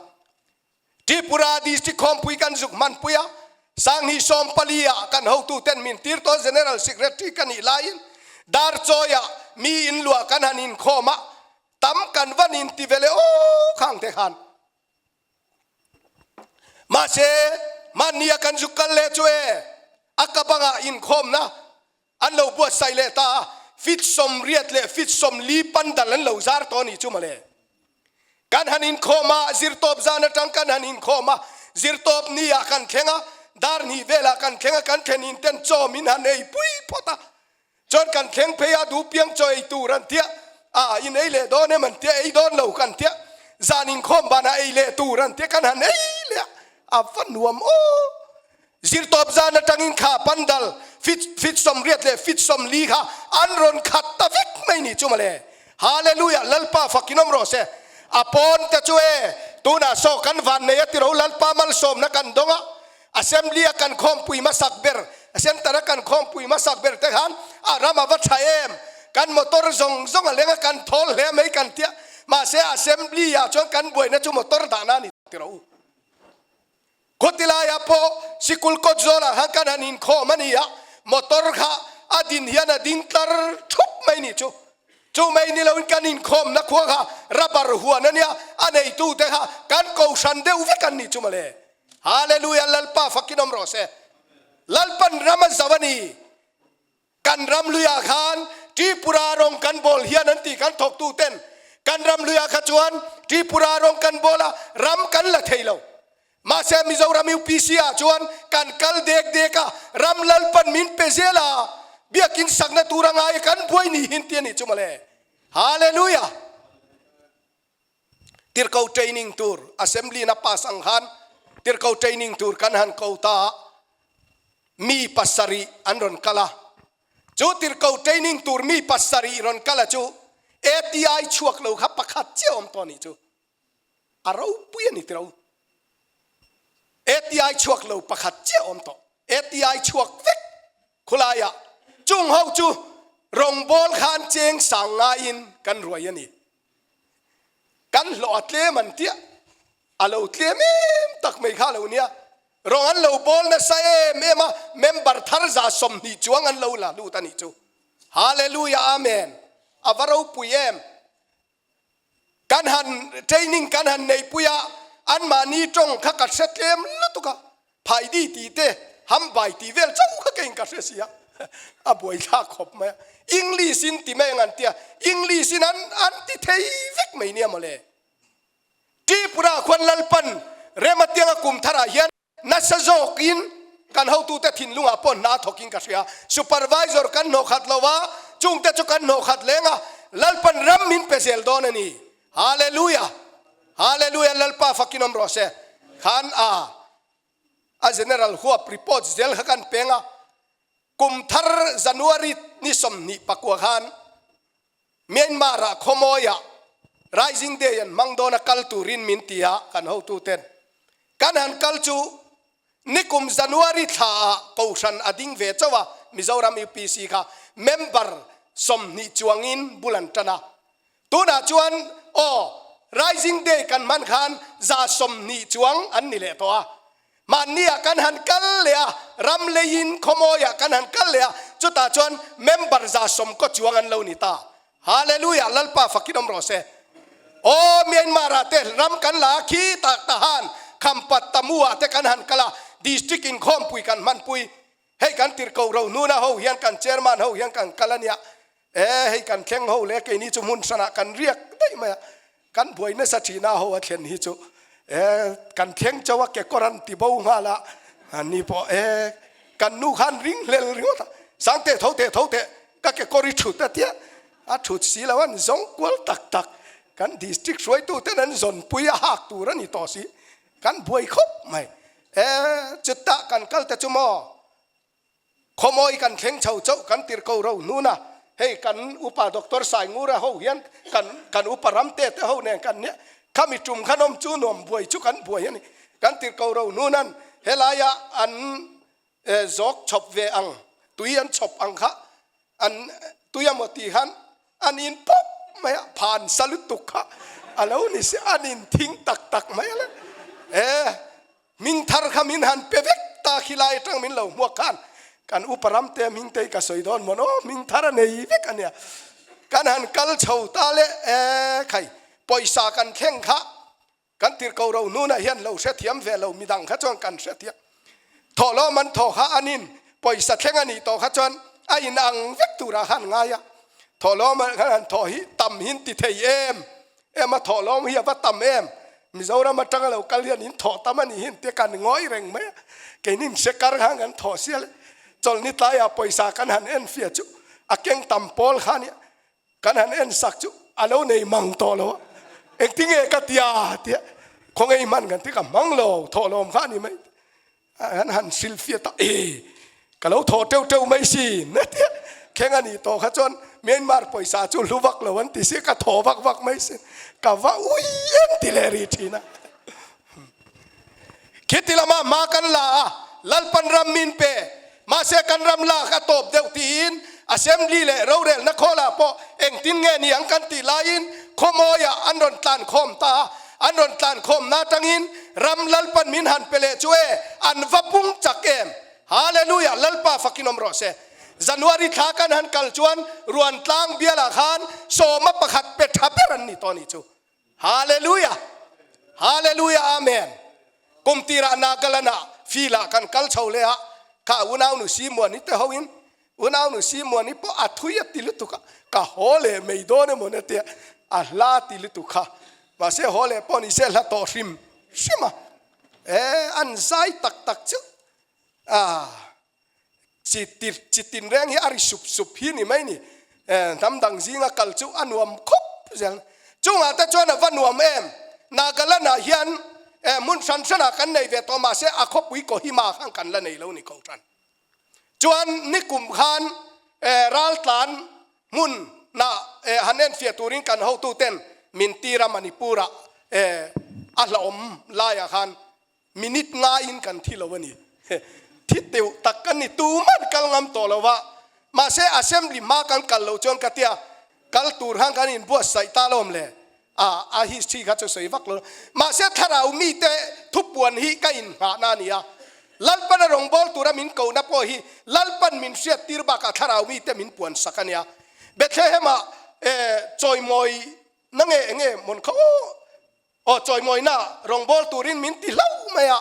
Tripura District Khawmpui kan zuk hmanpui a, Sanghnih 14 ah kan hotuten min tir tawh General Secretary ka nih laiin Darchawi ah mi in luah kan han inkhawm a, tam kan van in ti vele aw khang te khan. Mahse, hmanni a kan zuk kal leh chu e, a ka bangah inkhawmna an lo buatsaih leh ta a, fit 80 leh fit 40 pandal an lo zar tawh a nih chu mawle. Kan han inkhawm a, zirtawp zan atang kan han inkhawm a, zirtawp ni ah kan thleng a, dar hnih velah kan thleng a, kan thlen in ten chaw min han ei pui phawt a, chuan kan thleng phei a, duhpiang chaw ei tur an tia, a in ei leh dawn em an tia, ei dawn lo kan tia, zan inkhawm banah ei leh tur an tia, kan han ei leh a, a va nuam aw. Zirtawp zan atangin kha pandal fit fit 80 leh fit 40 kha an rawn khat ta vek mai ni chu mawle. Hallelujah Lalpa fakin awm rawh se. A pawn te chu e tunah saw kan van nei a tiro Lalpa malsawmna kan dawng a, Assembly a kan khawmpui hmasak ber Center a kan khawmpui hmasak ber te khan a ram a va tha em kan motor zawng zawng a leng a kan thawl hle mai kan tia mahse Assembly ah chuan kan buaina chu motor dahna a ni tiro. Khawtilaiah pawh sikul kawt zawlah khan kan han inkhawm a ni a, motor kha a din hian a ding tlar thup mai ni chu. Chu mai ni loin kan inkhawmna khua kha rubber huan a nia, a neitute kha kan kohhran deuh vek an ni chu mawle. Hallelujah Lalpa fakin awm rawh se. Lalpan ram a zo a ni. Kan ram luiah khan Tripura rawng kan bawl hian an ti kan thawktu ten kan ram luiah kha chuan Tripura rawng kan bawl a ram kan la thei lo. Mahse Mizoram UPC ah chuan kan kal dek dek a ram Lalpan min pe zel a biakin sakna tur a ngai kan buai ni hin ti a nih chu mawle. Hallelujah! Tirhkoh training tur Assembly in a pass ang khan. Tirhkoh training tur kan han ko ta a, mi pasarih an rawn kal a. Chu tirhkoh training tur mi pasarih rawn kal a chu ATI chhuak lo kha pakhat chiah awm tawh a nih chu. A ropui a ni tiro. ATI chhuak lo pakhat chiah awm tawh. ATI chhuak vek khulaiah chung ho chu rawngbawl khan cheng sang ngaiin kan ruai a ni. Kan hlawh a tlem an tia, a lo tlem em tak mai kha a lo nia. Rawng an lo bawl nasa em em a, member thar 120 chuang an lo la lut a nih chu. Hallelujah Amen. A va ropui em. Kan han training kan han neihpui a, anmahni tawng kha ka hre tlem lutuk a, Phaidi tih te, Hambai tih vel chauh kha keiin ka hre si a, a buaithlak khawp mai a. English in ti mai ang an tia, English in an an ti thei vek mai nia mawle. Tripura khuan Lalpan Rematianga kum tharah hian nasa zawkin kan hotute thinlungah pawh hna thawkin ka hria. Supervisor kan hnawh khat lo a, chungte chu kan hnawh khat leng a, Lalpan ram min pe zel dawn a ni. Hallelujah! Hallelujah! Lalpa fakin awm rawh se. Khan a a general huap report zel kha kan peng a, kum thar January ni 29 khan Myanmar ah khawmawi ah Rising Day an hmang dawn a kal turin min ti a kan hotu ten. Kan han kal chu nikum January thla ah kohhran a ding ve chauh a Mizoram UPC kha member 20 chuangin bul an tan a. Tunah chuan aw Rising Day kan hman khan 120 chuang an ni leh tawh a. Mahniah kan han kal leh a, ram leiin khawmawiah kan han kal leh a, chutah chuan member 110 kaw chuang an lo ni ta. Hallelujah! Lalpa fakin awm rawh se. Aw Myanmar ah te ram kan la a, khi tak tahan Khampat Tamu ah te kan han kal a, district inkhawmpui kan hmanpui. Hei kan tirhkoh Rohnuna ho hian kan chairman ho hian kan kal a nia. E hei kan thleng ho leh keini chu hmun hranah kan riak daih mai a, kan buai nasa thin a ho a thlen hi chu e kan thleng chauh a kekawr an ti bo nghal a, an ni pawh e kan nu khan ring hlel ringawt a, Sangte tho teh tho teh ka kekawr i thut a tia, a thut si lo an zawng kual tak tak, kan district hruaitu ten an zawn pui a hak tur a ni tawh si, kan buai khawp mai e chutah kan kal te chu maw. Khawmawi kan thleng chho chauh kan tir ko ro hnun a, hei kan upa Doctor Saingura ho hian kan kan upa Ramte te ho nen kan nia, khami tum khan awm chu nuam buai chu kan buai a ni. Kan tir ko ro hnun an helaia an zawk chhawp ve ang, tui an chhawp ang kha an tui a maw tih khan an in pawp mai a, phan sa lutuk kha a lo ni si, an in thing tak tak mai a le. E Hming thar kha min han pe vek ta khi lai atang min lo hmuak khan kan upa ram te hming te hi ka sawi dawn mawn aw hming thar a nei vek a nia. Kan han kal chho ta le e khai pawisa kan thleng kha kan tirhkoh ro hnunah hian lo hrethiam ve lo midang kha chuan kan hrethiam thawh lawm an thaw kha an in pawisa thleng a nih tawh kha chuan a in ang vek turah khan ngai a thawh lawm an han thaw hi tam hin ti thei em Em a thawh lawm hi a va tam em? Mizoram atanga lo kal hian in thawh tam a nih hi intia kan ngawi reng mai a. Keini hre kar khan kan thawh sial e. Chawlhni tlaiah pawisa kan han en fia chu a keng tam pawl kha nia. Kan han en sak chu a lo nei mang tawh lo a. Engtinge ka tia tia khawnge i hman kan ti ka hmang lo thawh lawm kha a ni mai. An han hrilhfiah ta e ka lo thaw teuh teuh mai si na tia thleng a nih tawh kha chuan Myanmar pawisa chu hlu vak lo an ti si ka thaw vak vak mai si ka va ui em ti leh rih thin a. Khiti lama hma kan la a Lalpan ram min pe mahse kan ram lak a tawp deuh tiin Assembly leh rorelna khawlah pawh engtin nge ni ang kan tih laiin khawmawiah an rawn tlan khawm ta a, an rawn tlan khawmna atangin ram Lalpan min han pe leh chu e, an va pung chak em! Hallelujah! Lalpa fakin awm rawh se. January thla kan han kal chuan Ruantlang bialah khan sawma pakhat pe tha ber an ni tawh a nih chu. Hallelujah! Hallelujah! Amen! Kum tirah Nagaland-ah field-ah kan kal chho leh a, kha unaunu Simuani te hoin unaunu Simuani pawh a thui a ti lutuk a, ka haw leh mai dawn emaw na tia a hla ti lutuk kha. Mahse haw leh pawh ni se hla tawh hrim hrim a, e an zai tak tak chu a. Chi tir chi tin reng hi a ri sup sup hi ni mai ni. Hnam dang zinga kal chu a nuam khawp zel. Chungah te chuan a va nuam em? Nagaland ah hian Eh, hmun hran hranah kan nei ve tawh mahse a khawpui Kohima khan kan la nei lo ni kohhran. Chuan nikum khan eh, raltlan hmun na eh, han enfiah turin kan hotuten min tir a Manipur-ah eh, a hlauhawm laiah khan Minute ngaiin kan thi lo a ni. Thi teuh tak ka ni tuman kal ngam tawh lo va. Mahse assembly hma kan kal loh chuan ka tia kal tur khan kan inbuatsaih ta lawm le. A a history kha chu sawi vak lo. Mahse thlarau mite thupuan hi ka inngahna a ni a. Lalpan a rawngbâwl tura min kohna pawh hi Lalpan min hriattir bakah thlarau mite min puansak a nia. Bethlehem-ah chawimawi na nge enge mawn kha aw. Aw chawimawina rawngbâwl turin min ti hlauh mai a,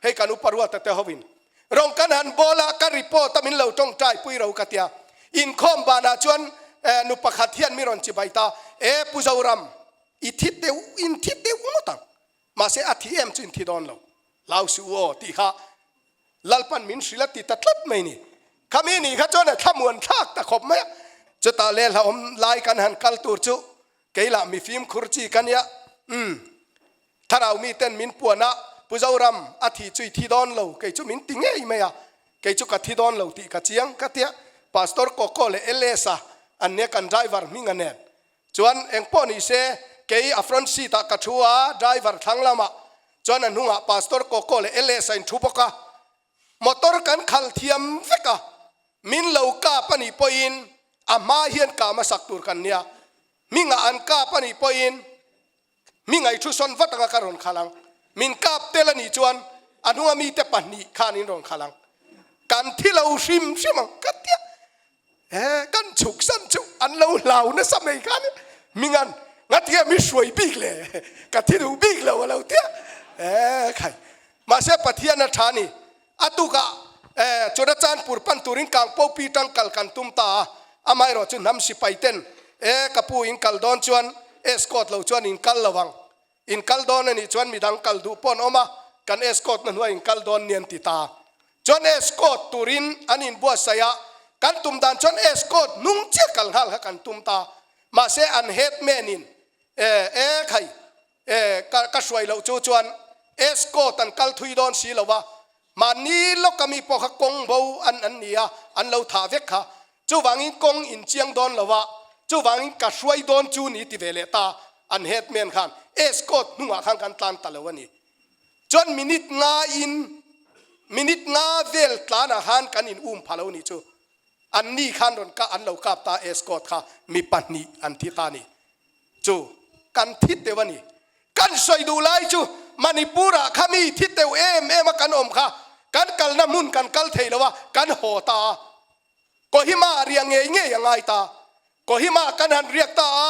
hei kan upa ruata te hovin rawng kan han bâwl a, ka report a min lo tawngtai pui ro ka tia. Inkhawm banah chuan nu pakhat hian mi rawn chibai ta, E Pu Zoram, i thi deuh, in thi deuh ngawt ang, mahse a thi em chu in thi dawn lo, hlau suh u aw tih kha Lalpan min hrilh a ti ta tlat mai ni. Khami ni kha chuan a thlamuan thlak ta khawp mai a, chutah lehla awm lai kan han kal tur chu Kei lah mi fimkhur chi ka nia. Umm. Thlarau mi ten min puan a, Pu Zoram, a thi chu i thi dawn lo, kei chu min ti ngei mai a, kei chu ka thi dawn lo tih ka chiang ka tia. Pastor Koko leh LS a an nia kan driver hming a nen. Chuan engpawh ni se, kei a front seat ah ka thu a, driver thlang lamah chuan a hnungah Pastor Koko leh LS a inthu bawk a. Motor kan khalh thiam vek a, min lo kap a nih pawhin a hma hian kah hmasak tur kan nia. Hmingah an kap a nih pawhin hming a i thu sawn vat anga ka rawn khalh ang. Min kap tel a nih chuan a hnunga mite pahnih khan in rawn khalh ang. Kan thi lo hrim hrim ang ka tia. He kan chhuk san chu an lo hlau nasa mai khan mingan ngatinge mi hruai bik le ka thi duh bik lo a lo tia e khai mahse Pathian a tha ni a tukah e Churachandpur pan turin Kangpopi tang kal kan tum ta a amaherawh chu hnam sipai ten e ka pu in kal dawn chuan escort lo chuan in kal lo ang in kal dawn a nih chuan midang kal duh pawh an awm a kan escort na hnuai in kal dawn ni an ti ta Chuan escort turin an inbuatsaih a, kan tum dan chuan escort hnung chiah kal nghal kha kan tum ta. Mahse an headman in e e khai e ka ka hruai loh chu chuan escort an kal thui dawn si lo va, mahni lawka mi pawh kha kawng bo an an ni a, an lo thah vek kha. Chuvangin kawng in chiang dawn lo va, chuvangin ka hruai dawn chu ni ti ve leh ta an headman khan escort hnungah khan kan tlan ta lo a ni. Chuan minute nga in minute nga vel tlan ah khan kan in um pha lo nih chu. An ni khan rawn kah an lo kap ta escort kha mi pahnih an thi ta ni chu kan thi teuh a ni. Kan sawi duh lai chu Manipur ah kha mi thi teuh em em a kan awm kha kan kalna hmun kan kal thei lo a kan haw ta a. Kohima riah ngei ngei a ngai ta. Kohima kan han riak ta a,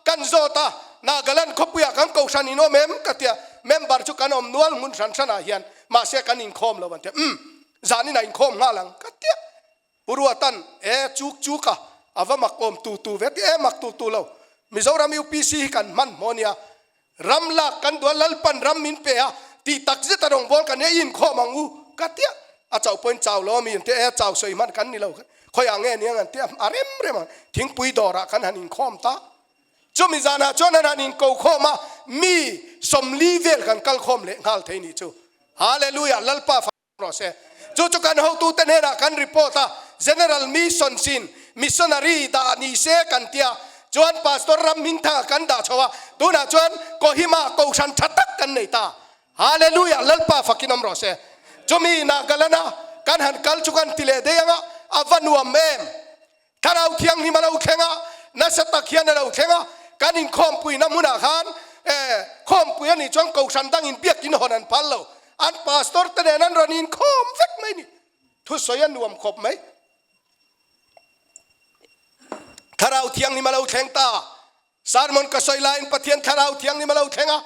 kan zawt a, Nagaland khawpuiah kan kohhran in awm em? ka ti a, member chu kan awm nual hmun hran hranah hian, mahse kan inkhawm lo an ti a, umm, zanin a inkhawm nghal ang ka ti a. Pu Ruatan, E, chuk chuk a, a va mak awm tu tu ve ti, e mak tu tu lo, Mizoram UPC hi kan hmanhmawh a nia, Ram lak kan duh a, Lalpan ram min pe a, tih tak zet a rawngbâwl kan ei inkhawm ang u ka tia. A chauh pawhin chau lo a mi an tia, e chau sawi hman kan ni lo, khawiah nge nia an tia, a rem rem ang, thingpui dawrah kan han inkhawm ta. Chumi zanah chuan an han inko khawm a, mi 40 vel kan kal khawm leh nghal thei nih chu. Hallelujah, Lalpa fak. Rawh se. Chu chu kan hotute hnenah kan report a, General Mission sin Missionary dah ni se kan tia, chuan Pastor Ram Hmingthanga kan dah chho a, tunah chuan Kohima Kohhran tha tak kan nei ta. Hallelujah! Lalpa fakin awm rawh se. Chumi Nagaland a kan han kal chu kan ti leh daih anga, a va nuam em! Thlarau Thianghlim a lo thleng a, nasa tak hian a lo thleng a, kan inkhawmpuina hmunah khan eh khawmpui a nih chuan Kohhran dangin biakin hawn an phal lo, an pastor te nen an rawn inkhawm vek mai ni. Thusawi a nuam khawp mai. Thlarau Thianghlim a lo thleng ta. Sermon ka sawi laiin Pathian Thlarau Thianghlim a lo thleng a,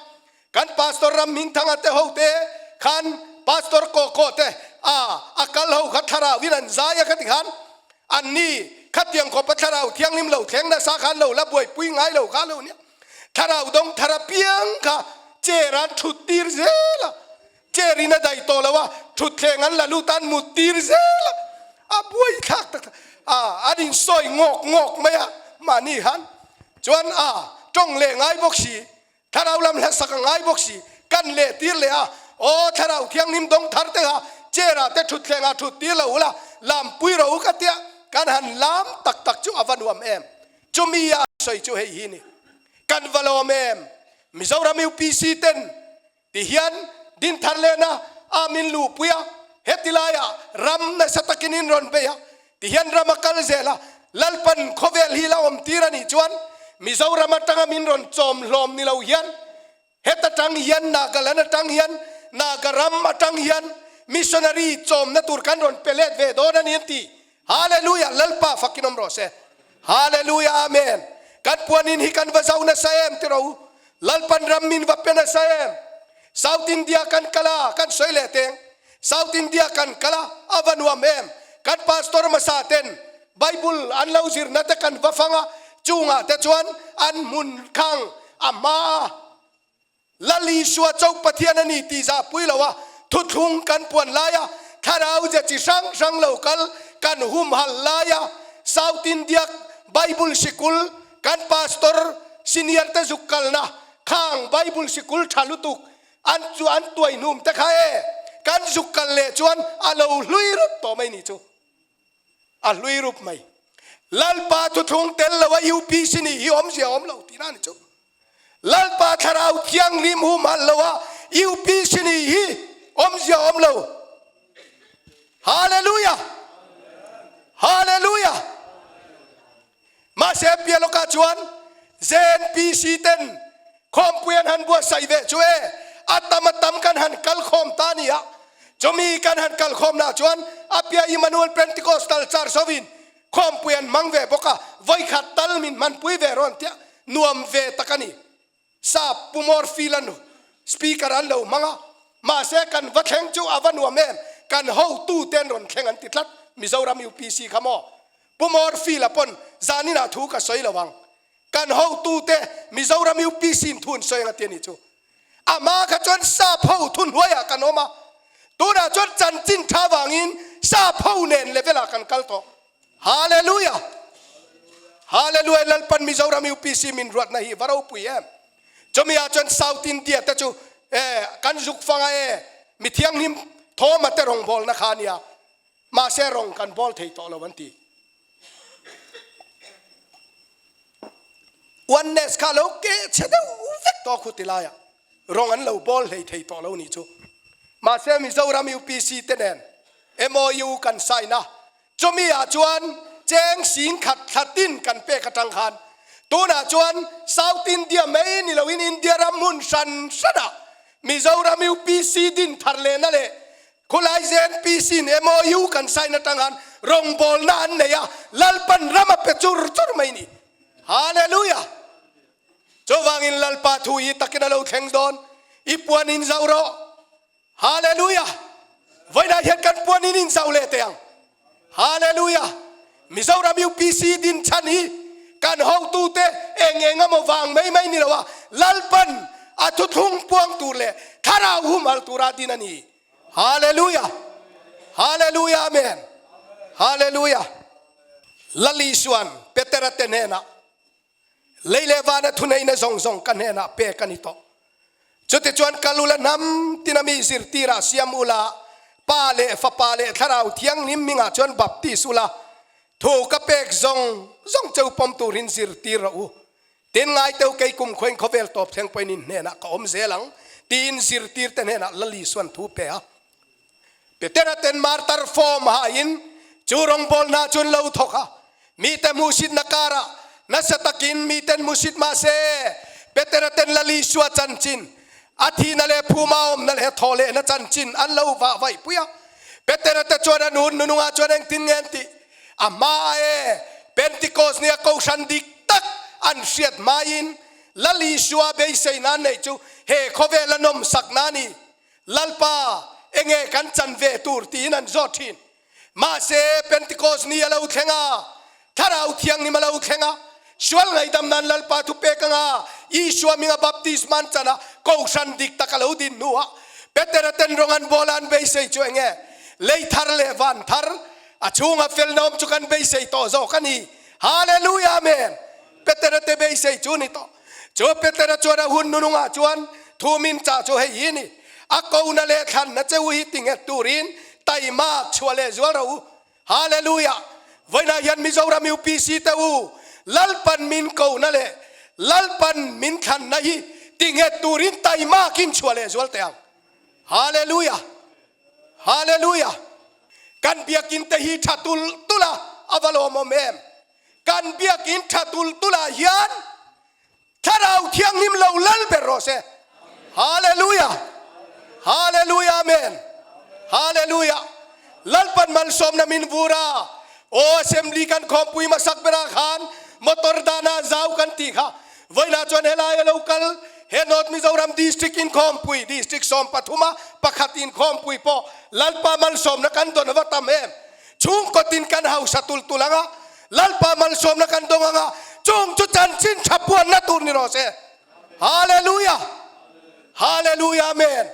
kan Pastor Ram Hmingthanga te ho te khan Pastor Kawkaw te a a kal ho kha Thlarau in an zai a khati khan an ni khatiang khawpa Thlarau Thianghlim lo thleng nasa khan lo la buaipui ngai lo kha lo nia. Thlarau dawng thar apiang kha chair an thut tir zel a, chair in a daih tawh lo a, thutthleng an la lut a an mut tir zel a, a buai thlak tak a, an insawi ngawk ngawk mai a mahni khan chuan a tawng leh ngai bawk si, thlarau lam hlasak a ngai bawk si. Kan leh tir leh a, Aw Thlarau Thianghlim dawng thar te kha chair ah te thutthleng ah thut tir lo ula, lampui rawh u ka tia, kan han lam tak tak chu a va nuam em. Chumi a sawi chu hei hi ni. Kan va lawm em. Mizoram UPC ten ti hian dinthar lehna a min luhpui a, heti laiah ram nasa takin in rawn bei a, ti hian ram a kal zel a, Lalpan khawvel hi la awm tir a nih chuan Mizoram atanga min rawn chawm hlawm ni lo hian heta tang hian Nagaland atang hian Naga ram atang hian missionary chawmna tur kan rawn pe let ve dawn a ni an ti. Hallelujah! Lalpa fakin awm rawh se. Hallelujah! Amen! Kan puanin hi kan va zau nasa em ti rawh u. Lalpan ram min va pe nasa em. South India kan kal a, kan sawi leh teng. South India kan kal a, a va nuam em. Kan pastor hmasa ten Bible an lo zirna te kan va fang a, chungah te chuan an hmun khang a hma a. Lal Isua chauh Pathian a ni tih zahpui lo a, thuthlung kan puan laia thlarau ze chi hrang hrang lo kal kan humhalh laia South India Bible sikul kan pastor senior te zuk kalna khang Bible sikul tha lutuk an chu an tuai hnum te kha e kan zuk kal leh chuan a lo hlui rup tawh mai ni chu a hlui rup mai. Lalpa thuthlung tel lo a UPC nih hi awmzia awm lo tihna a ni chu. Lalpa Thlarau Thianghlim humhalh lo a UPC nih hi awmzia awm lo. Hallelujah! Hallelujah! Mahse piah lawkah chuan ZNPC ten khawmpui an han buatsaih ve chu e, a tam a tam kan han kal khawm ta a ni a. Chumi kan han kal khawmna chuan a piah Emmanuel Pentecostal Church hovin Khawmpui an hmang ve bawk a, vawikhat tal min hmanpui ve rawn tia nuam ve tak a ni. Sap Pu Morphy la nu Speaker an lo hmang a, mahse kan va thleng chu a va nuam em, kan hotu te an rawn thleng an ti tlat, Mizoram UPC kha maw? Pu Morphy la pawn zaninah thu ka sawi lo ang, kan hotu te Mizoram UPC in thu an sawi ang a ti a ni chu. A hma kha chuan sap ho thuhnuaiah kan awm a, tunah chuan chanchin tha vangin sap ho nen level ah kan kal tawh. Hallelujah! Hallelujah! Lalpan Mizoram UPC min ruatna hi va ropui em! Chumi ah chuan South India te chu e kan zuk fang a e mi thianghlim thawma te rawngbawlna kha a nia, mahse rawng kan bawl thei tawh lo an ti. Oneness kha lo keh chhe deuh vek tawh khu ti laiah rawng an lo bawl hlei thei tawh lo nih chu. Mahse Mizoram UPC te nen MOU kan sign a, chumi ah chuan cheng sing khat thla tin kan pek atang khan tunah chuan South India mai ni loin India ram hmun hran hranah Mizoram UPC din thar lehna leh Khulai ZNPC in MOU kan sign atang khan rawngbawlna an nei a, Lalpan ram a pe chur chur mai ni. Hallelujah! Chuvangin Lalpa thu hi takin a lo thleng dawn, i puan in zauh rawh. Hallelujah! Vawiinah hian kan puan in in zauh leh teh ang. Hallelujah! Mizoram UPC din chhan hi kan hotute eng eng emaw vang mai mai ni lo a, Lalpan a thuthlung puang tur leh thlarau humhal tura din a ni. Hallelujah! Hallelujah! Amen! Hallelujah! Lal Isuan Petera te hnenah Lei leh vana thuneihna zawng zawng ka hnenah pek a ni tawh. Chutichuan kal ula hnam tina mi zirtirah siam ula, Pa leh Fapa leh Thlarau Thianghlim hmingah chuan baptis ula, thu ka pek zawng zawng cheu pawm turin zirtir rawh u. Tin ngaiteu kei kum khuain khawvel tawp thleng pawhin in hnenah ka awm zel ang, tiin zirtirte hnenah Lal Isuan thu pe a. Petera ten martar form hain chu rawngbawlna chu an lo thawk a, mite hmuhsitna karah nasa takin miten hmuhsit mah se, Petera ten Lal Isua chanchin, a thihna leh phuma awmna leh thaw lehna chanchin an lo vah vaih pui a. Petera te chuan an hun nunungah chuan engtin nge an tih? A hma e, Pentecost nia kohhran dik tak an hriat hmain Lal Isua beiseina an neih chu he khawvela nawmsakna a ni. Lalpa, enge kan chan ve tur tiin an zawt thin. Mahse, Pentecost ni a lo thleng a, Thlarau Thianghlim a lo thleng a, sual ngaihdam nan Lalpa thu pek anga Isua hminga baptisma an chan a, kohhran dik tak a lo din hnuah Petera ten rawng an bawl a an beisei chu enge? Lei thar leh van thar, a chhunga felna awm chu kan beisei tawh zawk a ni. Hallelujah Amen! Petera te beisei chu ni tawh. Chu Petera chuan a hun nunungah chuan. Thu min chah chu hei hi ni, A kona leh thlanna che u hi ti nghet turin taimak chhuah leh zual rawh u. Hallelujah! Vawiinah hian Mizoram UPC te u, Lalpan min kona leh Lalpan min thlanna hi ti nghet turin taimakin chhuah leh zual teh ang. Hallelujah! Hallelujah! Kan biakin te hi tha tul tul a, a va lawmawm em? Kan biakin tha tul tulah hian Thlarau Thianghlim lo lal ber rawh se. Hallelujah! Hallelujah! Amen! Hallelujah! Lalpan malsawmna min vur a, aw assembly kan khawmpui hmasak berah khan motor dana zau kan tih kha vawiinah chuan helai a lo kal he North Mizoram District inkhawmpui District 13 a pakhat inkhawmpui pawh Lalpa malsawmna kan dawn ava tam em! Chhungkaw tin kan hausa tul tul anga Lalpa malsawmna kan dawng anga chung chu chanchin tha puanna tur ni rawh se. Hallelujah! Hallelujah! Amen!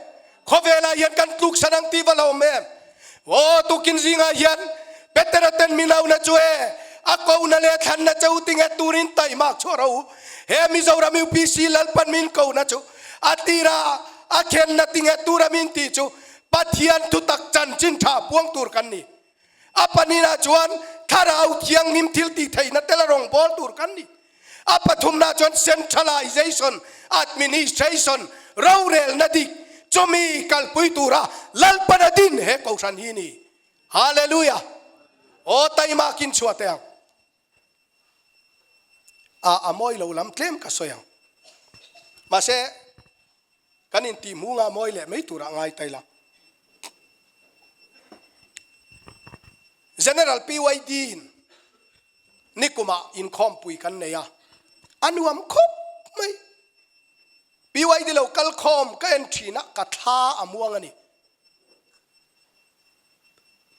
Khawvelah hian kan tluk san ang tih va lo awm em? Aw, tukin zingah hian Petera ten min auna chu e, a kona leh thlanna che u tinge turin taimak chhuah rawh u. He Mizoram UPC Lalpan min kona chu a tira a khenna tinge tura min tih chu Pathian thutak chanchin tha puang tur kan ni. A pahnihna chuan Thlarau Thianghlim thil tih theihna tel a rawngbâwl tur kan ni. A pathumna chuan Centralization Administration rorelna dik chumi kalpui tura Lalpan a din he Kohhran hi ni. Hallelujah! Aw taimakin chhuah teh ang. A a mawi lo lam tlem ka sawi ang. Mahse, Kan intih hmu nga mawi leh mai turah ngai ta ila. General PYD in nikumah inkhawmpui kan nei a, a nuam khawp mai. PYD lo kal khawm ka en thin a, ka thla a muang a ni.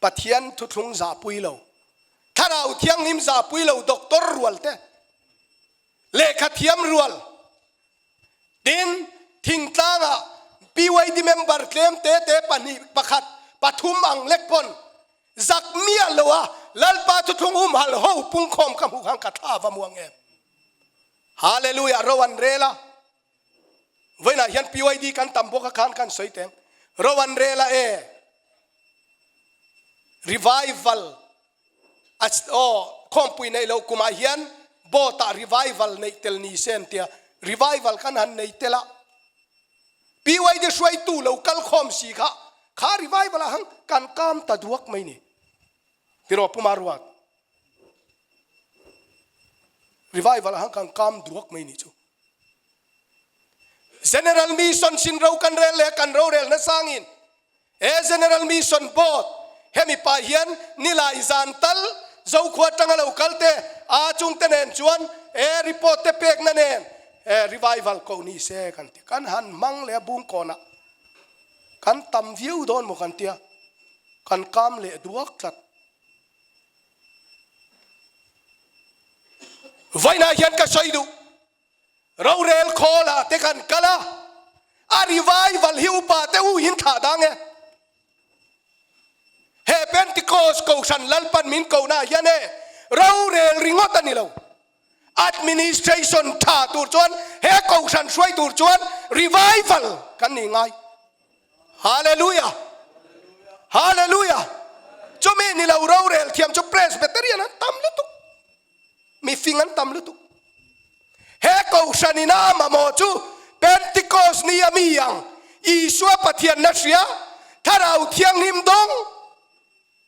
Pathian thuthlung zahpui lo, Thlarau Thianghlim zahpui lo doctor rual te, lehkha thiam rual, Tin, thingtlangah PYD member tlem te te pahnih, pakhat, pathum ang lek pawn zak miah lo a Lalpa thuthlung humhal ho pungkhawm ka hmuh khan ka thla va muang em. Hallelujah ro an rel a. Vawiinah hian PYD kan tam bawk a khan kan sawi teng. Ro an rel a e. Revival A aw, khawmpui neih loh kumah hian boat ah revival neih tel ni se an tia, revival khan han nei tel a, PYD hruaitu lo kal khawm si kha, kha revival ah han kan kam ta duak mai ni. Tiraw Pu Maruat? Revival ah han kan kam duak mai ni chu. General Mission sin ro kan rel leh kan rorel na sangin He General Mission Board hemi pah hian nilai zan tal Zokhua atanga lo kal te a chungte nen chuan he report te pekna nen he revival koh ni se kan ti. Kan han hmang leh a bungkawnah kan tam viau dawn maw kan tia, kan kam leh duak tlat. Vawiinah hian ka sawi duh. Rorel khawl ah te kan kal a, a revival hi upa te u in thlah dang e. He Pentecost Kohhran Lalpan min kohna ah hian e rorel ringawt a ni lo. Administration tha tur chuan he Kohhran hruai tur chuan revival kan nih ngai. Hallelujah! Hallelujah! Chumi ni lo rorel thiam chu Presbyterian an tam lutuk. Mi fing an tam lutuk. He Kohhran in a mamawh chu Pentecost ni a mi ang Isua Pathianna hria, Thlarau Thianghlim dawng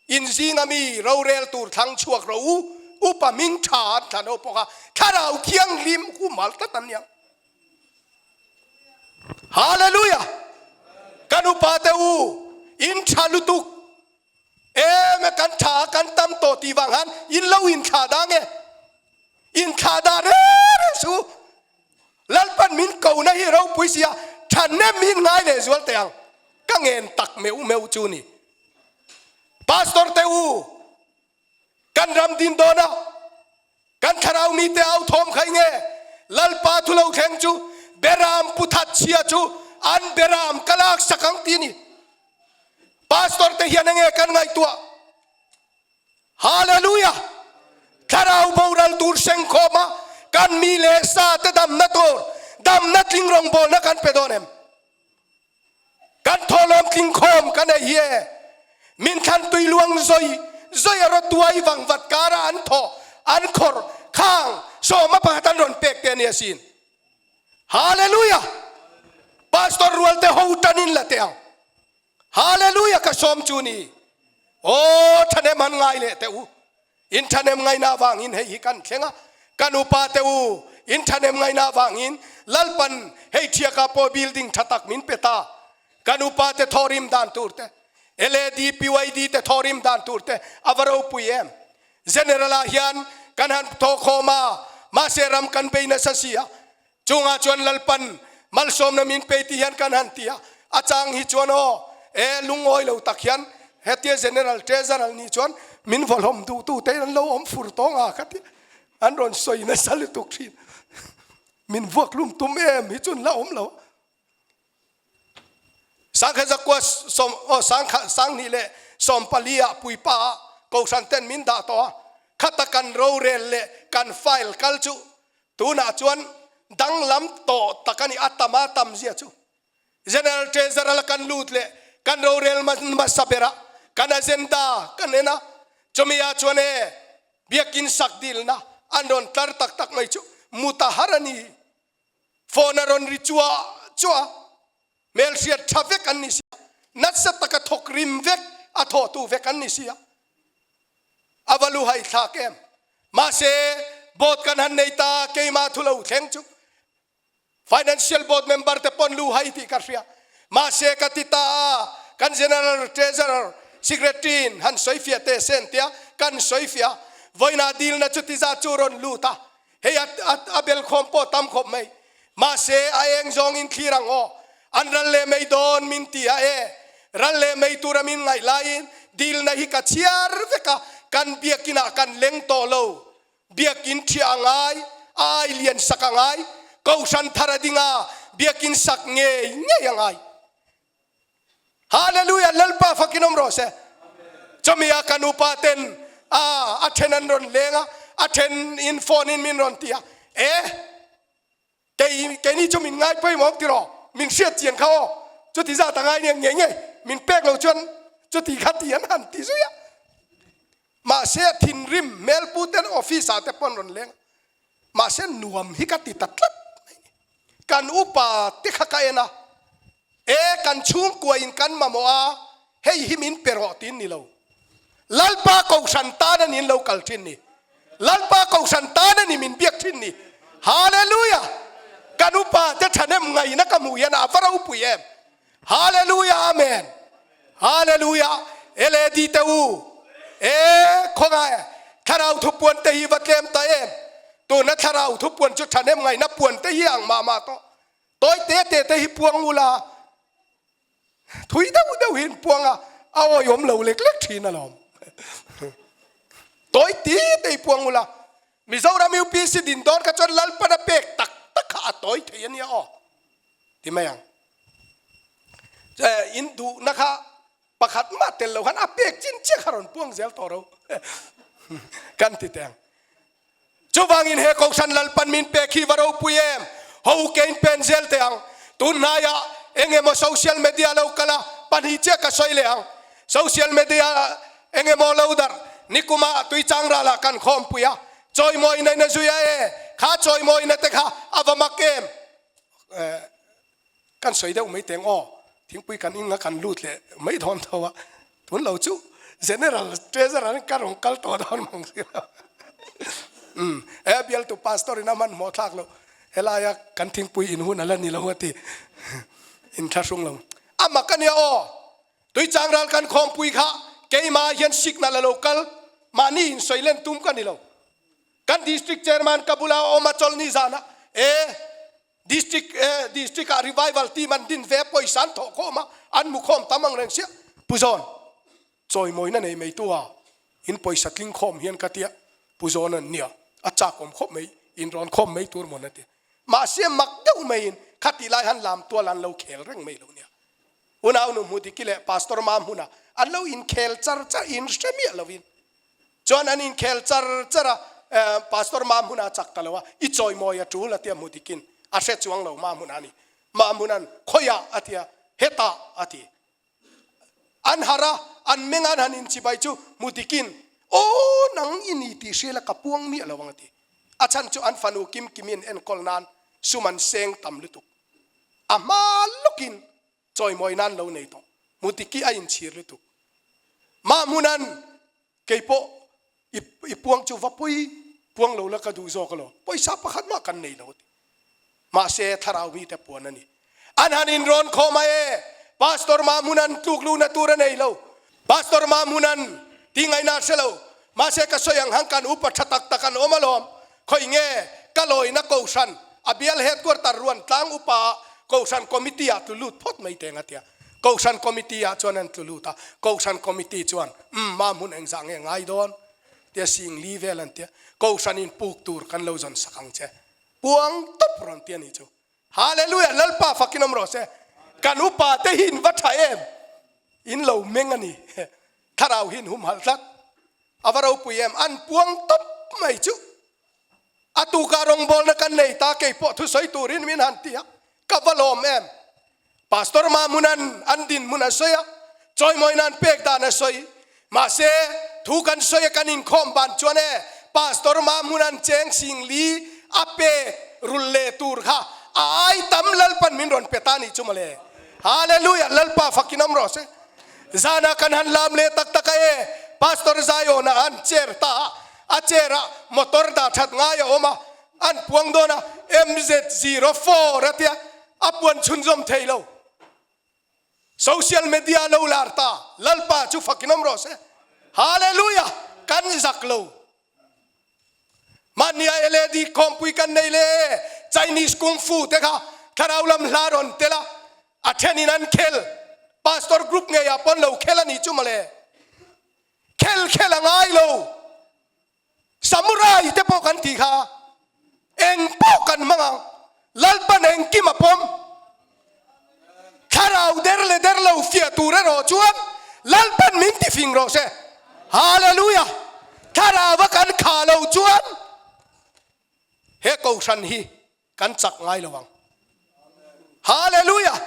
in zinga mi rorel tur thlang chhuak rawh u, upa hming tha an thlan ho pawh kha Thlarau Thianghlim humhal tlat an niang. Hallelujah! Kan upa te u, in tha lutuk. Em e kan tha a kan tam tawh tih vang han in lo in thlah dang e. In thlah dah reng reng su. Lalpan min ko na hi ropui sia tha nem in ngai leh zual teh ang. Ka ngen tak meuh meuh chu ni. Pastor te u kan ram din dawn a kan thlarau mi te au thawm kha enge Lalpa thu lo thleng chu beram pu that chhia chu an beram ka lak sak ang ti ni. Pastor te hian enge kan ngaihtuah? Hallelujah! Thlarau boral tur sengkhawm a kan mi leh sa te damna tur damna tling rawngbawlna kan pe dawn em? Kan thawhlawm tlingkhawm kan ei hi e. Min thlan tui luang zoi zoi a rawtuai vangvat kara an thawh an khawrh khang sawma pakhat an rawn pek te a ni asin. Hallelujah! Pastor rual te ho tan in la teh ang. Hallelujah ka sawm chu ni. Aw thahnem han ngai leh teh u. In thahnem ngaihna avangin hei hi kan thleng a, kan upa te u, in thahnem ngaihna avangin Lalpan hei thiaka pawh building tha tak min pe ta. Kan upa te thawhrim dan tur te, LAD, PYD te thawhrim dan tur te a va ropui em. General ah hian kan han thawhkhawm a, mahse ram kan bei nasa si a, Chungah chuan Lalpan malsawmna min pe tih hian kan han ti a, a chang hi chuan aw, e lungawi lo tak hian hetia General Treasurer nih chuan min vawhlawm duhtu te an lo awm fur tawng a ka ti, an rawn sawi nasa lutuk thin. Min vuaklum tum em hi chu an la awm lo. Sangkhat zakua sawm aw sangkhat sanghnih leh sawmpali ah puipa ah kohhran ten min dah tawh a, khata kan rorel leh kan file kal chu Tunah chuan danglam tawh tak a ni, a tam a tam zia chu. General Treasurer kan lut leh kan rorel hmasa berah kan agenda kan en a, chumi ah chuan e biakin sak dilna an rawn tlar tak tak mai chu mutahar a ni. Phone a rawn ri chuah chuah a, hmelhriat tha vek an ni sia, nasa taka thawk rim vek a thawhtu vek an ni sia. A va luhai thlak em? Mahse, board kan han nei ta, keimah thu lo thleng chu Financial Board member te pawn luhai tih ka hria. Mahse, ka ti ta a, kan General Treasurer, Secretary in han sawifiah teh se an tia, kan sawifiah. Vawiinah dilna chuti zat chu rawn lut a, hei a a belkhawm pawh tam khawp mai. Mahse, a eng zawngin thlir ang aw. An ral leh mai dawn min ti a e. Ral leh mai tura min ngaih laiin dilna hi ka chhiar vek a, kan biakinah kan leng tawh lo. Biakin ṭhiah a ngai, a ai lian sak a ngai, kohhran thar a ding a, biakin sak ngei ngei a ngai. Hallelujah Lalpa fakin awm rawh se. Chumi a kan upa ten a a then an rawn leng a, a then in phone in min rawn ti a, e kei keini chu min ngai pawimawh awm tiraw, min hriat chian kha aw, chuti zat a ngai nia ngei ngei min pek lo chuan chuti kha ti an han ti zui a. Mahse thinrim hmelpu ten office ah te pawh an rawn leng a, mahse nuam hi ka ti ta tlat mai ni. Kan upa te kha ka en a, e kan chhungkua in kan mamawh a, hei hi min pe rawh tiin ni lo. Lalpa Kohhran tan a ni in lo kal thin ni. Lalpa Kohhran tan a ni min biak thin ni. Hallelujah! Kan upa te thahnem ngaihna ka hmuh hian a va ropui em! Hallelujah Amen Hallelujah LAD te u e khawngai thlarau thupuan te hi va tlem ta em tuna thlarau thupuan chu thahnem ngaihna puan te hi ang mah mah tawh tawi te te te hi puang ula thui deuh deuh hi in puang a a awihawm lo lek lek thin alawm tawi ti te hi puang ula Mizoram UPC din dawn kha chuan Lalpan a pek tak tak kha a tawi thei ania aw. Ti mai ang. In duhna kha pakhat mah tel lo khan a pek chin chiah kha rawn puang zel tawh ro. Kan ti teng. Chuvangin he Kohhran Lalpan min pek hi va ropui em? Ho ke in pen zel teh ang. Tun hnaiah eng emaw social media lo kal a, pahnih chiah ka sawi leh ang. Social media eng emaw lo darh nikuma tuichang ralah kan khawmpui a, chawimawina in a zui a e, kha chawimawina te kha a va mak em? Kan sawi deuh mai teng aw, thingpui kan inga kan lut leh mai dawn tho a, tun lo chu General Treasurer ka rawn kal tawh dawn mang si lo. Umm, he bialtu pastor in a hmanhmawh thlak loh, helaia kan thingpui in hun a la ni lo a ti, inthlahrung lo. A mak a nia aw, Tuichang ral kan khawmpui kha keimah hian signal a lo kal, mahni in sawi len tum ka ni lo. Kan District Chairman ka bula a awm a chawlhni zanah e District e District ah Revival team an din ve pawisa an thawh khawm a, an mu khawm tam ang reng sia. Pu Zawn, chawimawina nei mai tu a in pawisa tling khawm hian ka tia Pu Zawn an nia, a chak awm khawp mai, in rawn khawm mai tur mawn a ti. Mahse mak deuh maiin khatih lai han lam tual an lo khel reng mai lo nia. Unau nu Hmudiki leh Pastor Mam hmunah an lo inkhel char char in hre miah lovin chuan an inkhel char char a, Pastor Mam hmunah a chak ta lo a, i chawimawi a tul a tia Hmudikin a hre chuang lo Mam hmunah a ni. Mam hmunan khawiah a tia. Hetah, a ti. An harh a, an meng an han inchibai chu hmu dikin, Aw, nang i ni tih hriala ka puang miah lo ang a ti. A chhan chu an fanu Kim Kimin enkawl nan sum an seng tam lutuk. A hma lawkin chawimawi nan lo nei tawh. Hmu diki a inchhir lutuk. Mah hmunan Kei pawh i i puang chu va pawi puang lo la ka duh zawk alawm. Pawisa pakhat mah kan nei lo a ti. Mahse thlarau mite puan a ni. An han inrawn khawm a e, Pastor Mahmunan tluk luhna tur a nei lo. Pastor Mahmunan ti ngaihna a hre lo. Mahse ka sawi ang hang kan upa tha tak tak an awm alawm. Khawi nge ka lawina Kohhran a bial headquarter ruan tlang upa ah Kohhran committee ah tlu lut phawt mai teng a tia. Kohhran committee ah chuan an tlu lut a, Kohhran committee chuan umm ma hmun engzah nge ngai dawn tia sing li vel an tia, Kohhran in puk tur kan lo zawn sak ang che puang tawp rawn ti a nih chu. Hallelujah Lalpa fakin awm rawh se. Kan upa te hi in va tha em? In lo meng a ni. Thlarau hi in humhalh tlat. A va ropui em? An puang tawp mai chu. A tukah rawngbawlna kan nei ta kei pawh thusawi turin min han ti a, ka va lawm em? Pastor Mahmunan an dinhmun a sawi a, chawimawina an pek dan a sawi. Mahse, thu kan sawi a kan inkhawm ban chuan e, Pastor Mahmunan cheng sing li a pek rul leh tur kha a ai tam Lalpan min rawn pe ta nih chu mawle. Hallelujah! Lalpa fakin awm rawh se. Zana kan han lam leh tak tak a e, Pastor Zion-a an chair ta a, a chair ah motor dah that ngai a awm a, an puang dawn a, MZ04 a tia, a puan chhunzawm thei lo. Social media lo lar ta, Lalpa chu fakin awm rawh se. Hallelujah! Kan zak lo. Mahnia LAD khawmpui kan nei le Chinese Kung Fu te kha thlarau lam hla rawn tel a, a thenin an khel. Pastor group ngeiah pawn lo khel a nih chu mawle. Khel khel a ngai lo. Samurai te pawh kan tih kha eng pawh kan hmang ang. Lalpan engkim a pawm. Thlarau der leh der lo fiah tur erawh chuan Lalpan min ti fing rawh se. Hallelujah! Thlarau a kan khah lo chuan he kohhran hi kan chak ngai lo ang. Hallelujah!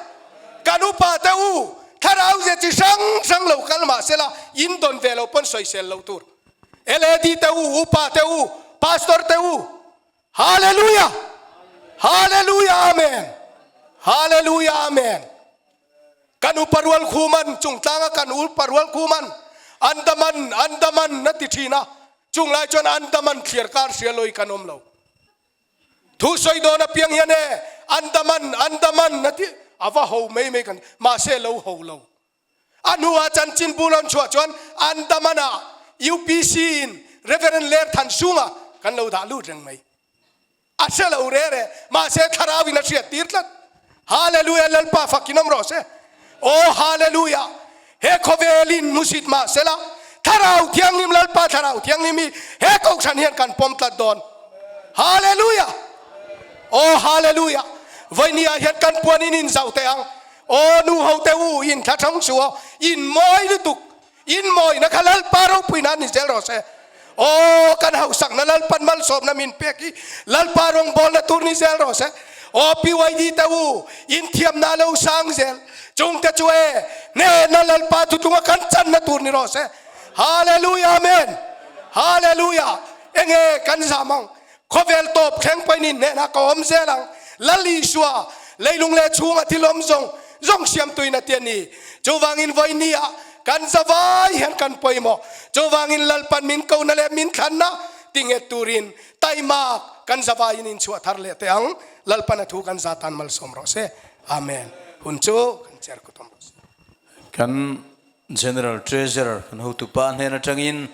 Kan upa te u, thlarau ze chi hrang hrang lo kal mah sela in dawn ve lo pawn sawisel lo tur. LAD te u, upa te u, pastor te u, Hallelujah! Hallelujah Amen! Hallelujah Amen! Kan upa rual khuman chungtlanga kan upa rual khuman Andaman Andaman na ti thin a, chunglai chuan Andaman thliar kar hria loi kan awm lo. Thu sawi dawn apiang hian e Andaman Andaman na ti a va ho mai mai kan mahse lo ho lo. A hnuah chanchin bu rawn chhuah chuan Andaman-ah UPC in Reverend Ler Thansunga kan lo dah lut reng mai. A hre lo re re, mahse thlarau in a hriat tir tlat. Hallelujah Lalpa fakin awm rawh se. Aw Hallelujah he khawvelin hmusit mah sela Thlarau Thianghlim Lalpa Thlarau Thianghlim hi he kohhran hian kan pawm tlat dawn. Hallelujah Aw Hallelujah Vawinia hian kan puan in inzauh teh ang. Aw nu ho te u in thla hrang chu aw in mawi lutuk in mawina kha Lalpa ropui nan ni zel rawh se aw kan hausak na Lalpan malsawmna min pek hi Lalpa rawngbawlna tur ni zel rawh se aw PYD te u in thiamna lo sang zel chung te chu e hnehna Lalpa thutlunga kan channa tur ni rawh se Hallelujah Amen Hallelujah enge kan zam ang Khawvel tawp thleng pawhin in hnenah ka awm zel ang. Lal Isua, leilung leh chhunga thil awm zawng zawng siamtuin a ti a ni. Chuvangin vawinia kan zavai hian kan pawimawh. Chuvangin Lalpan min kohna leh min thlanna tinghet turin taimak kan zavaiin inchhuah thar leh teh ang. Lalpan a thu kan za tan malsawm rawh se. Amen. Hun chu kan cher kut awm rawh se. Kan General Treasurer kan hotupa hnen atangin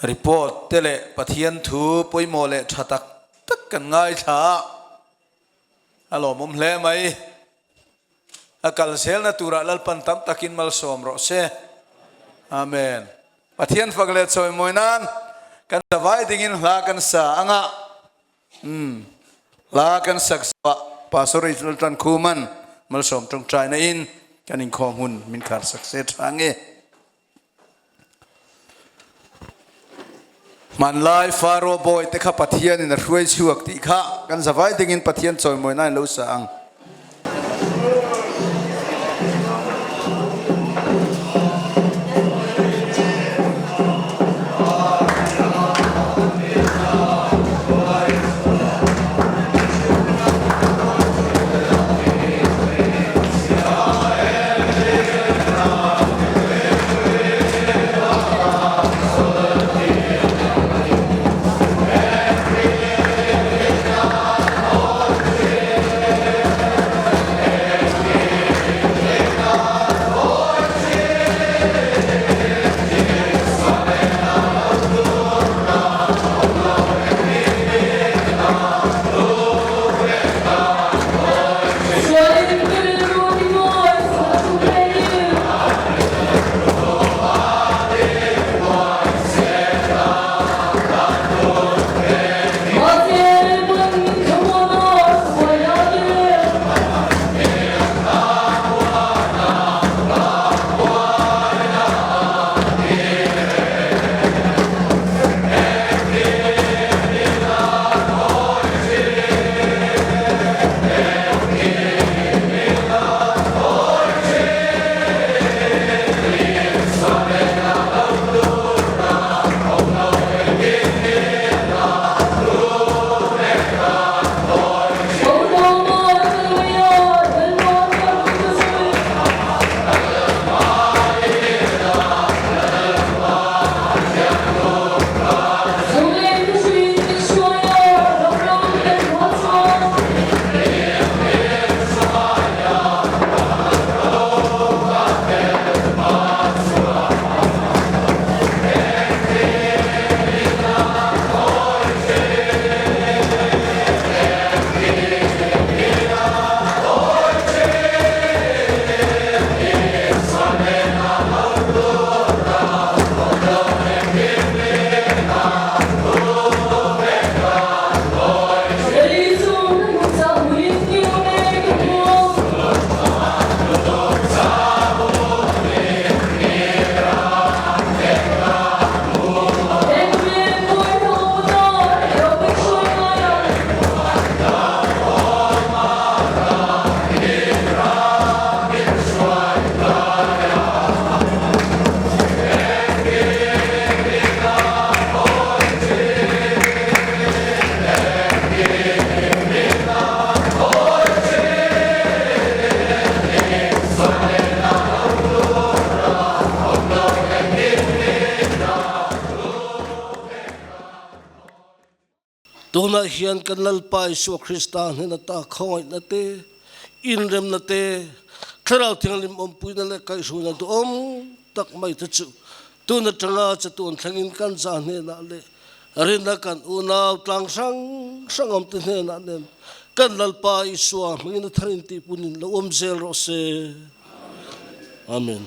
Report te leh Pathian thu pawimawh leh tha tak tak kan ngaithla a, a lawmawm hle mai. A kal zelna turah Lalpan tam takin malsawm rawh se. Amen. Pathian fak leh chawimawi nan kan zavai dingin hla kan sa anga umm hla kan sak zawh ah Pastor Israel Tankhuman malsawm tawngtaina in kan inkhawm hun min khar sak se tha nge. Hmanlai Faro bawi te kha Pathian in a hruai chhuak tih kha kan zavai dingin Pathian chawimawi na in lo sa ang. Tunah hian kan Lalpa Isua Krista hnen ata khawngaihna te, inremna te, Thlarau Thianghlim awmpuina leh kaihhruaina duhawm tak mai te chu tun atanga chatuan thlengin kan za hnenah leh rinna kan unau tlang hrang hrang awmte hnenah nen kan Lalpa Isua hmingin a tharin tihpunin lo awm zel rawh se. Amen.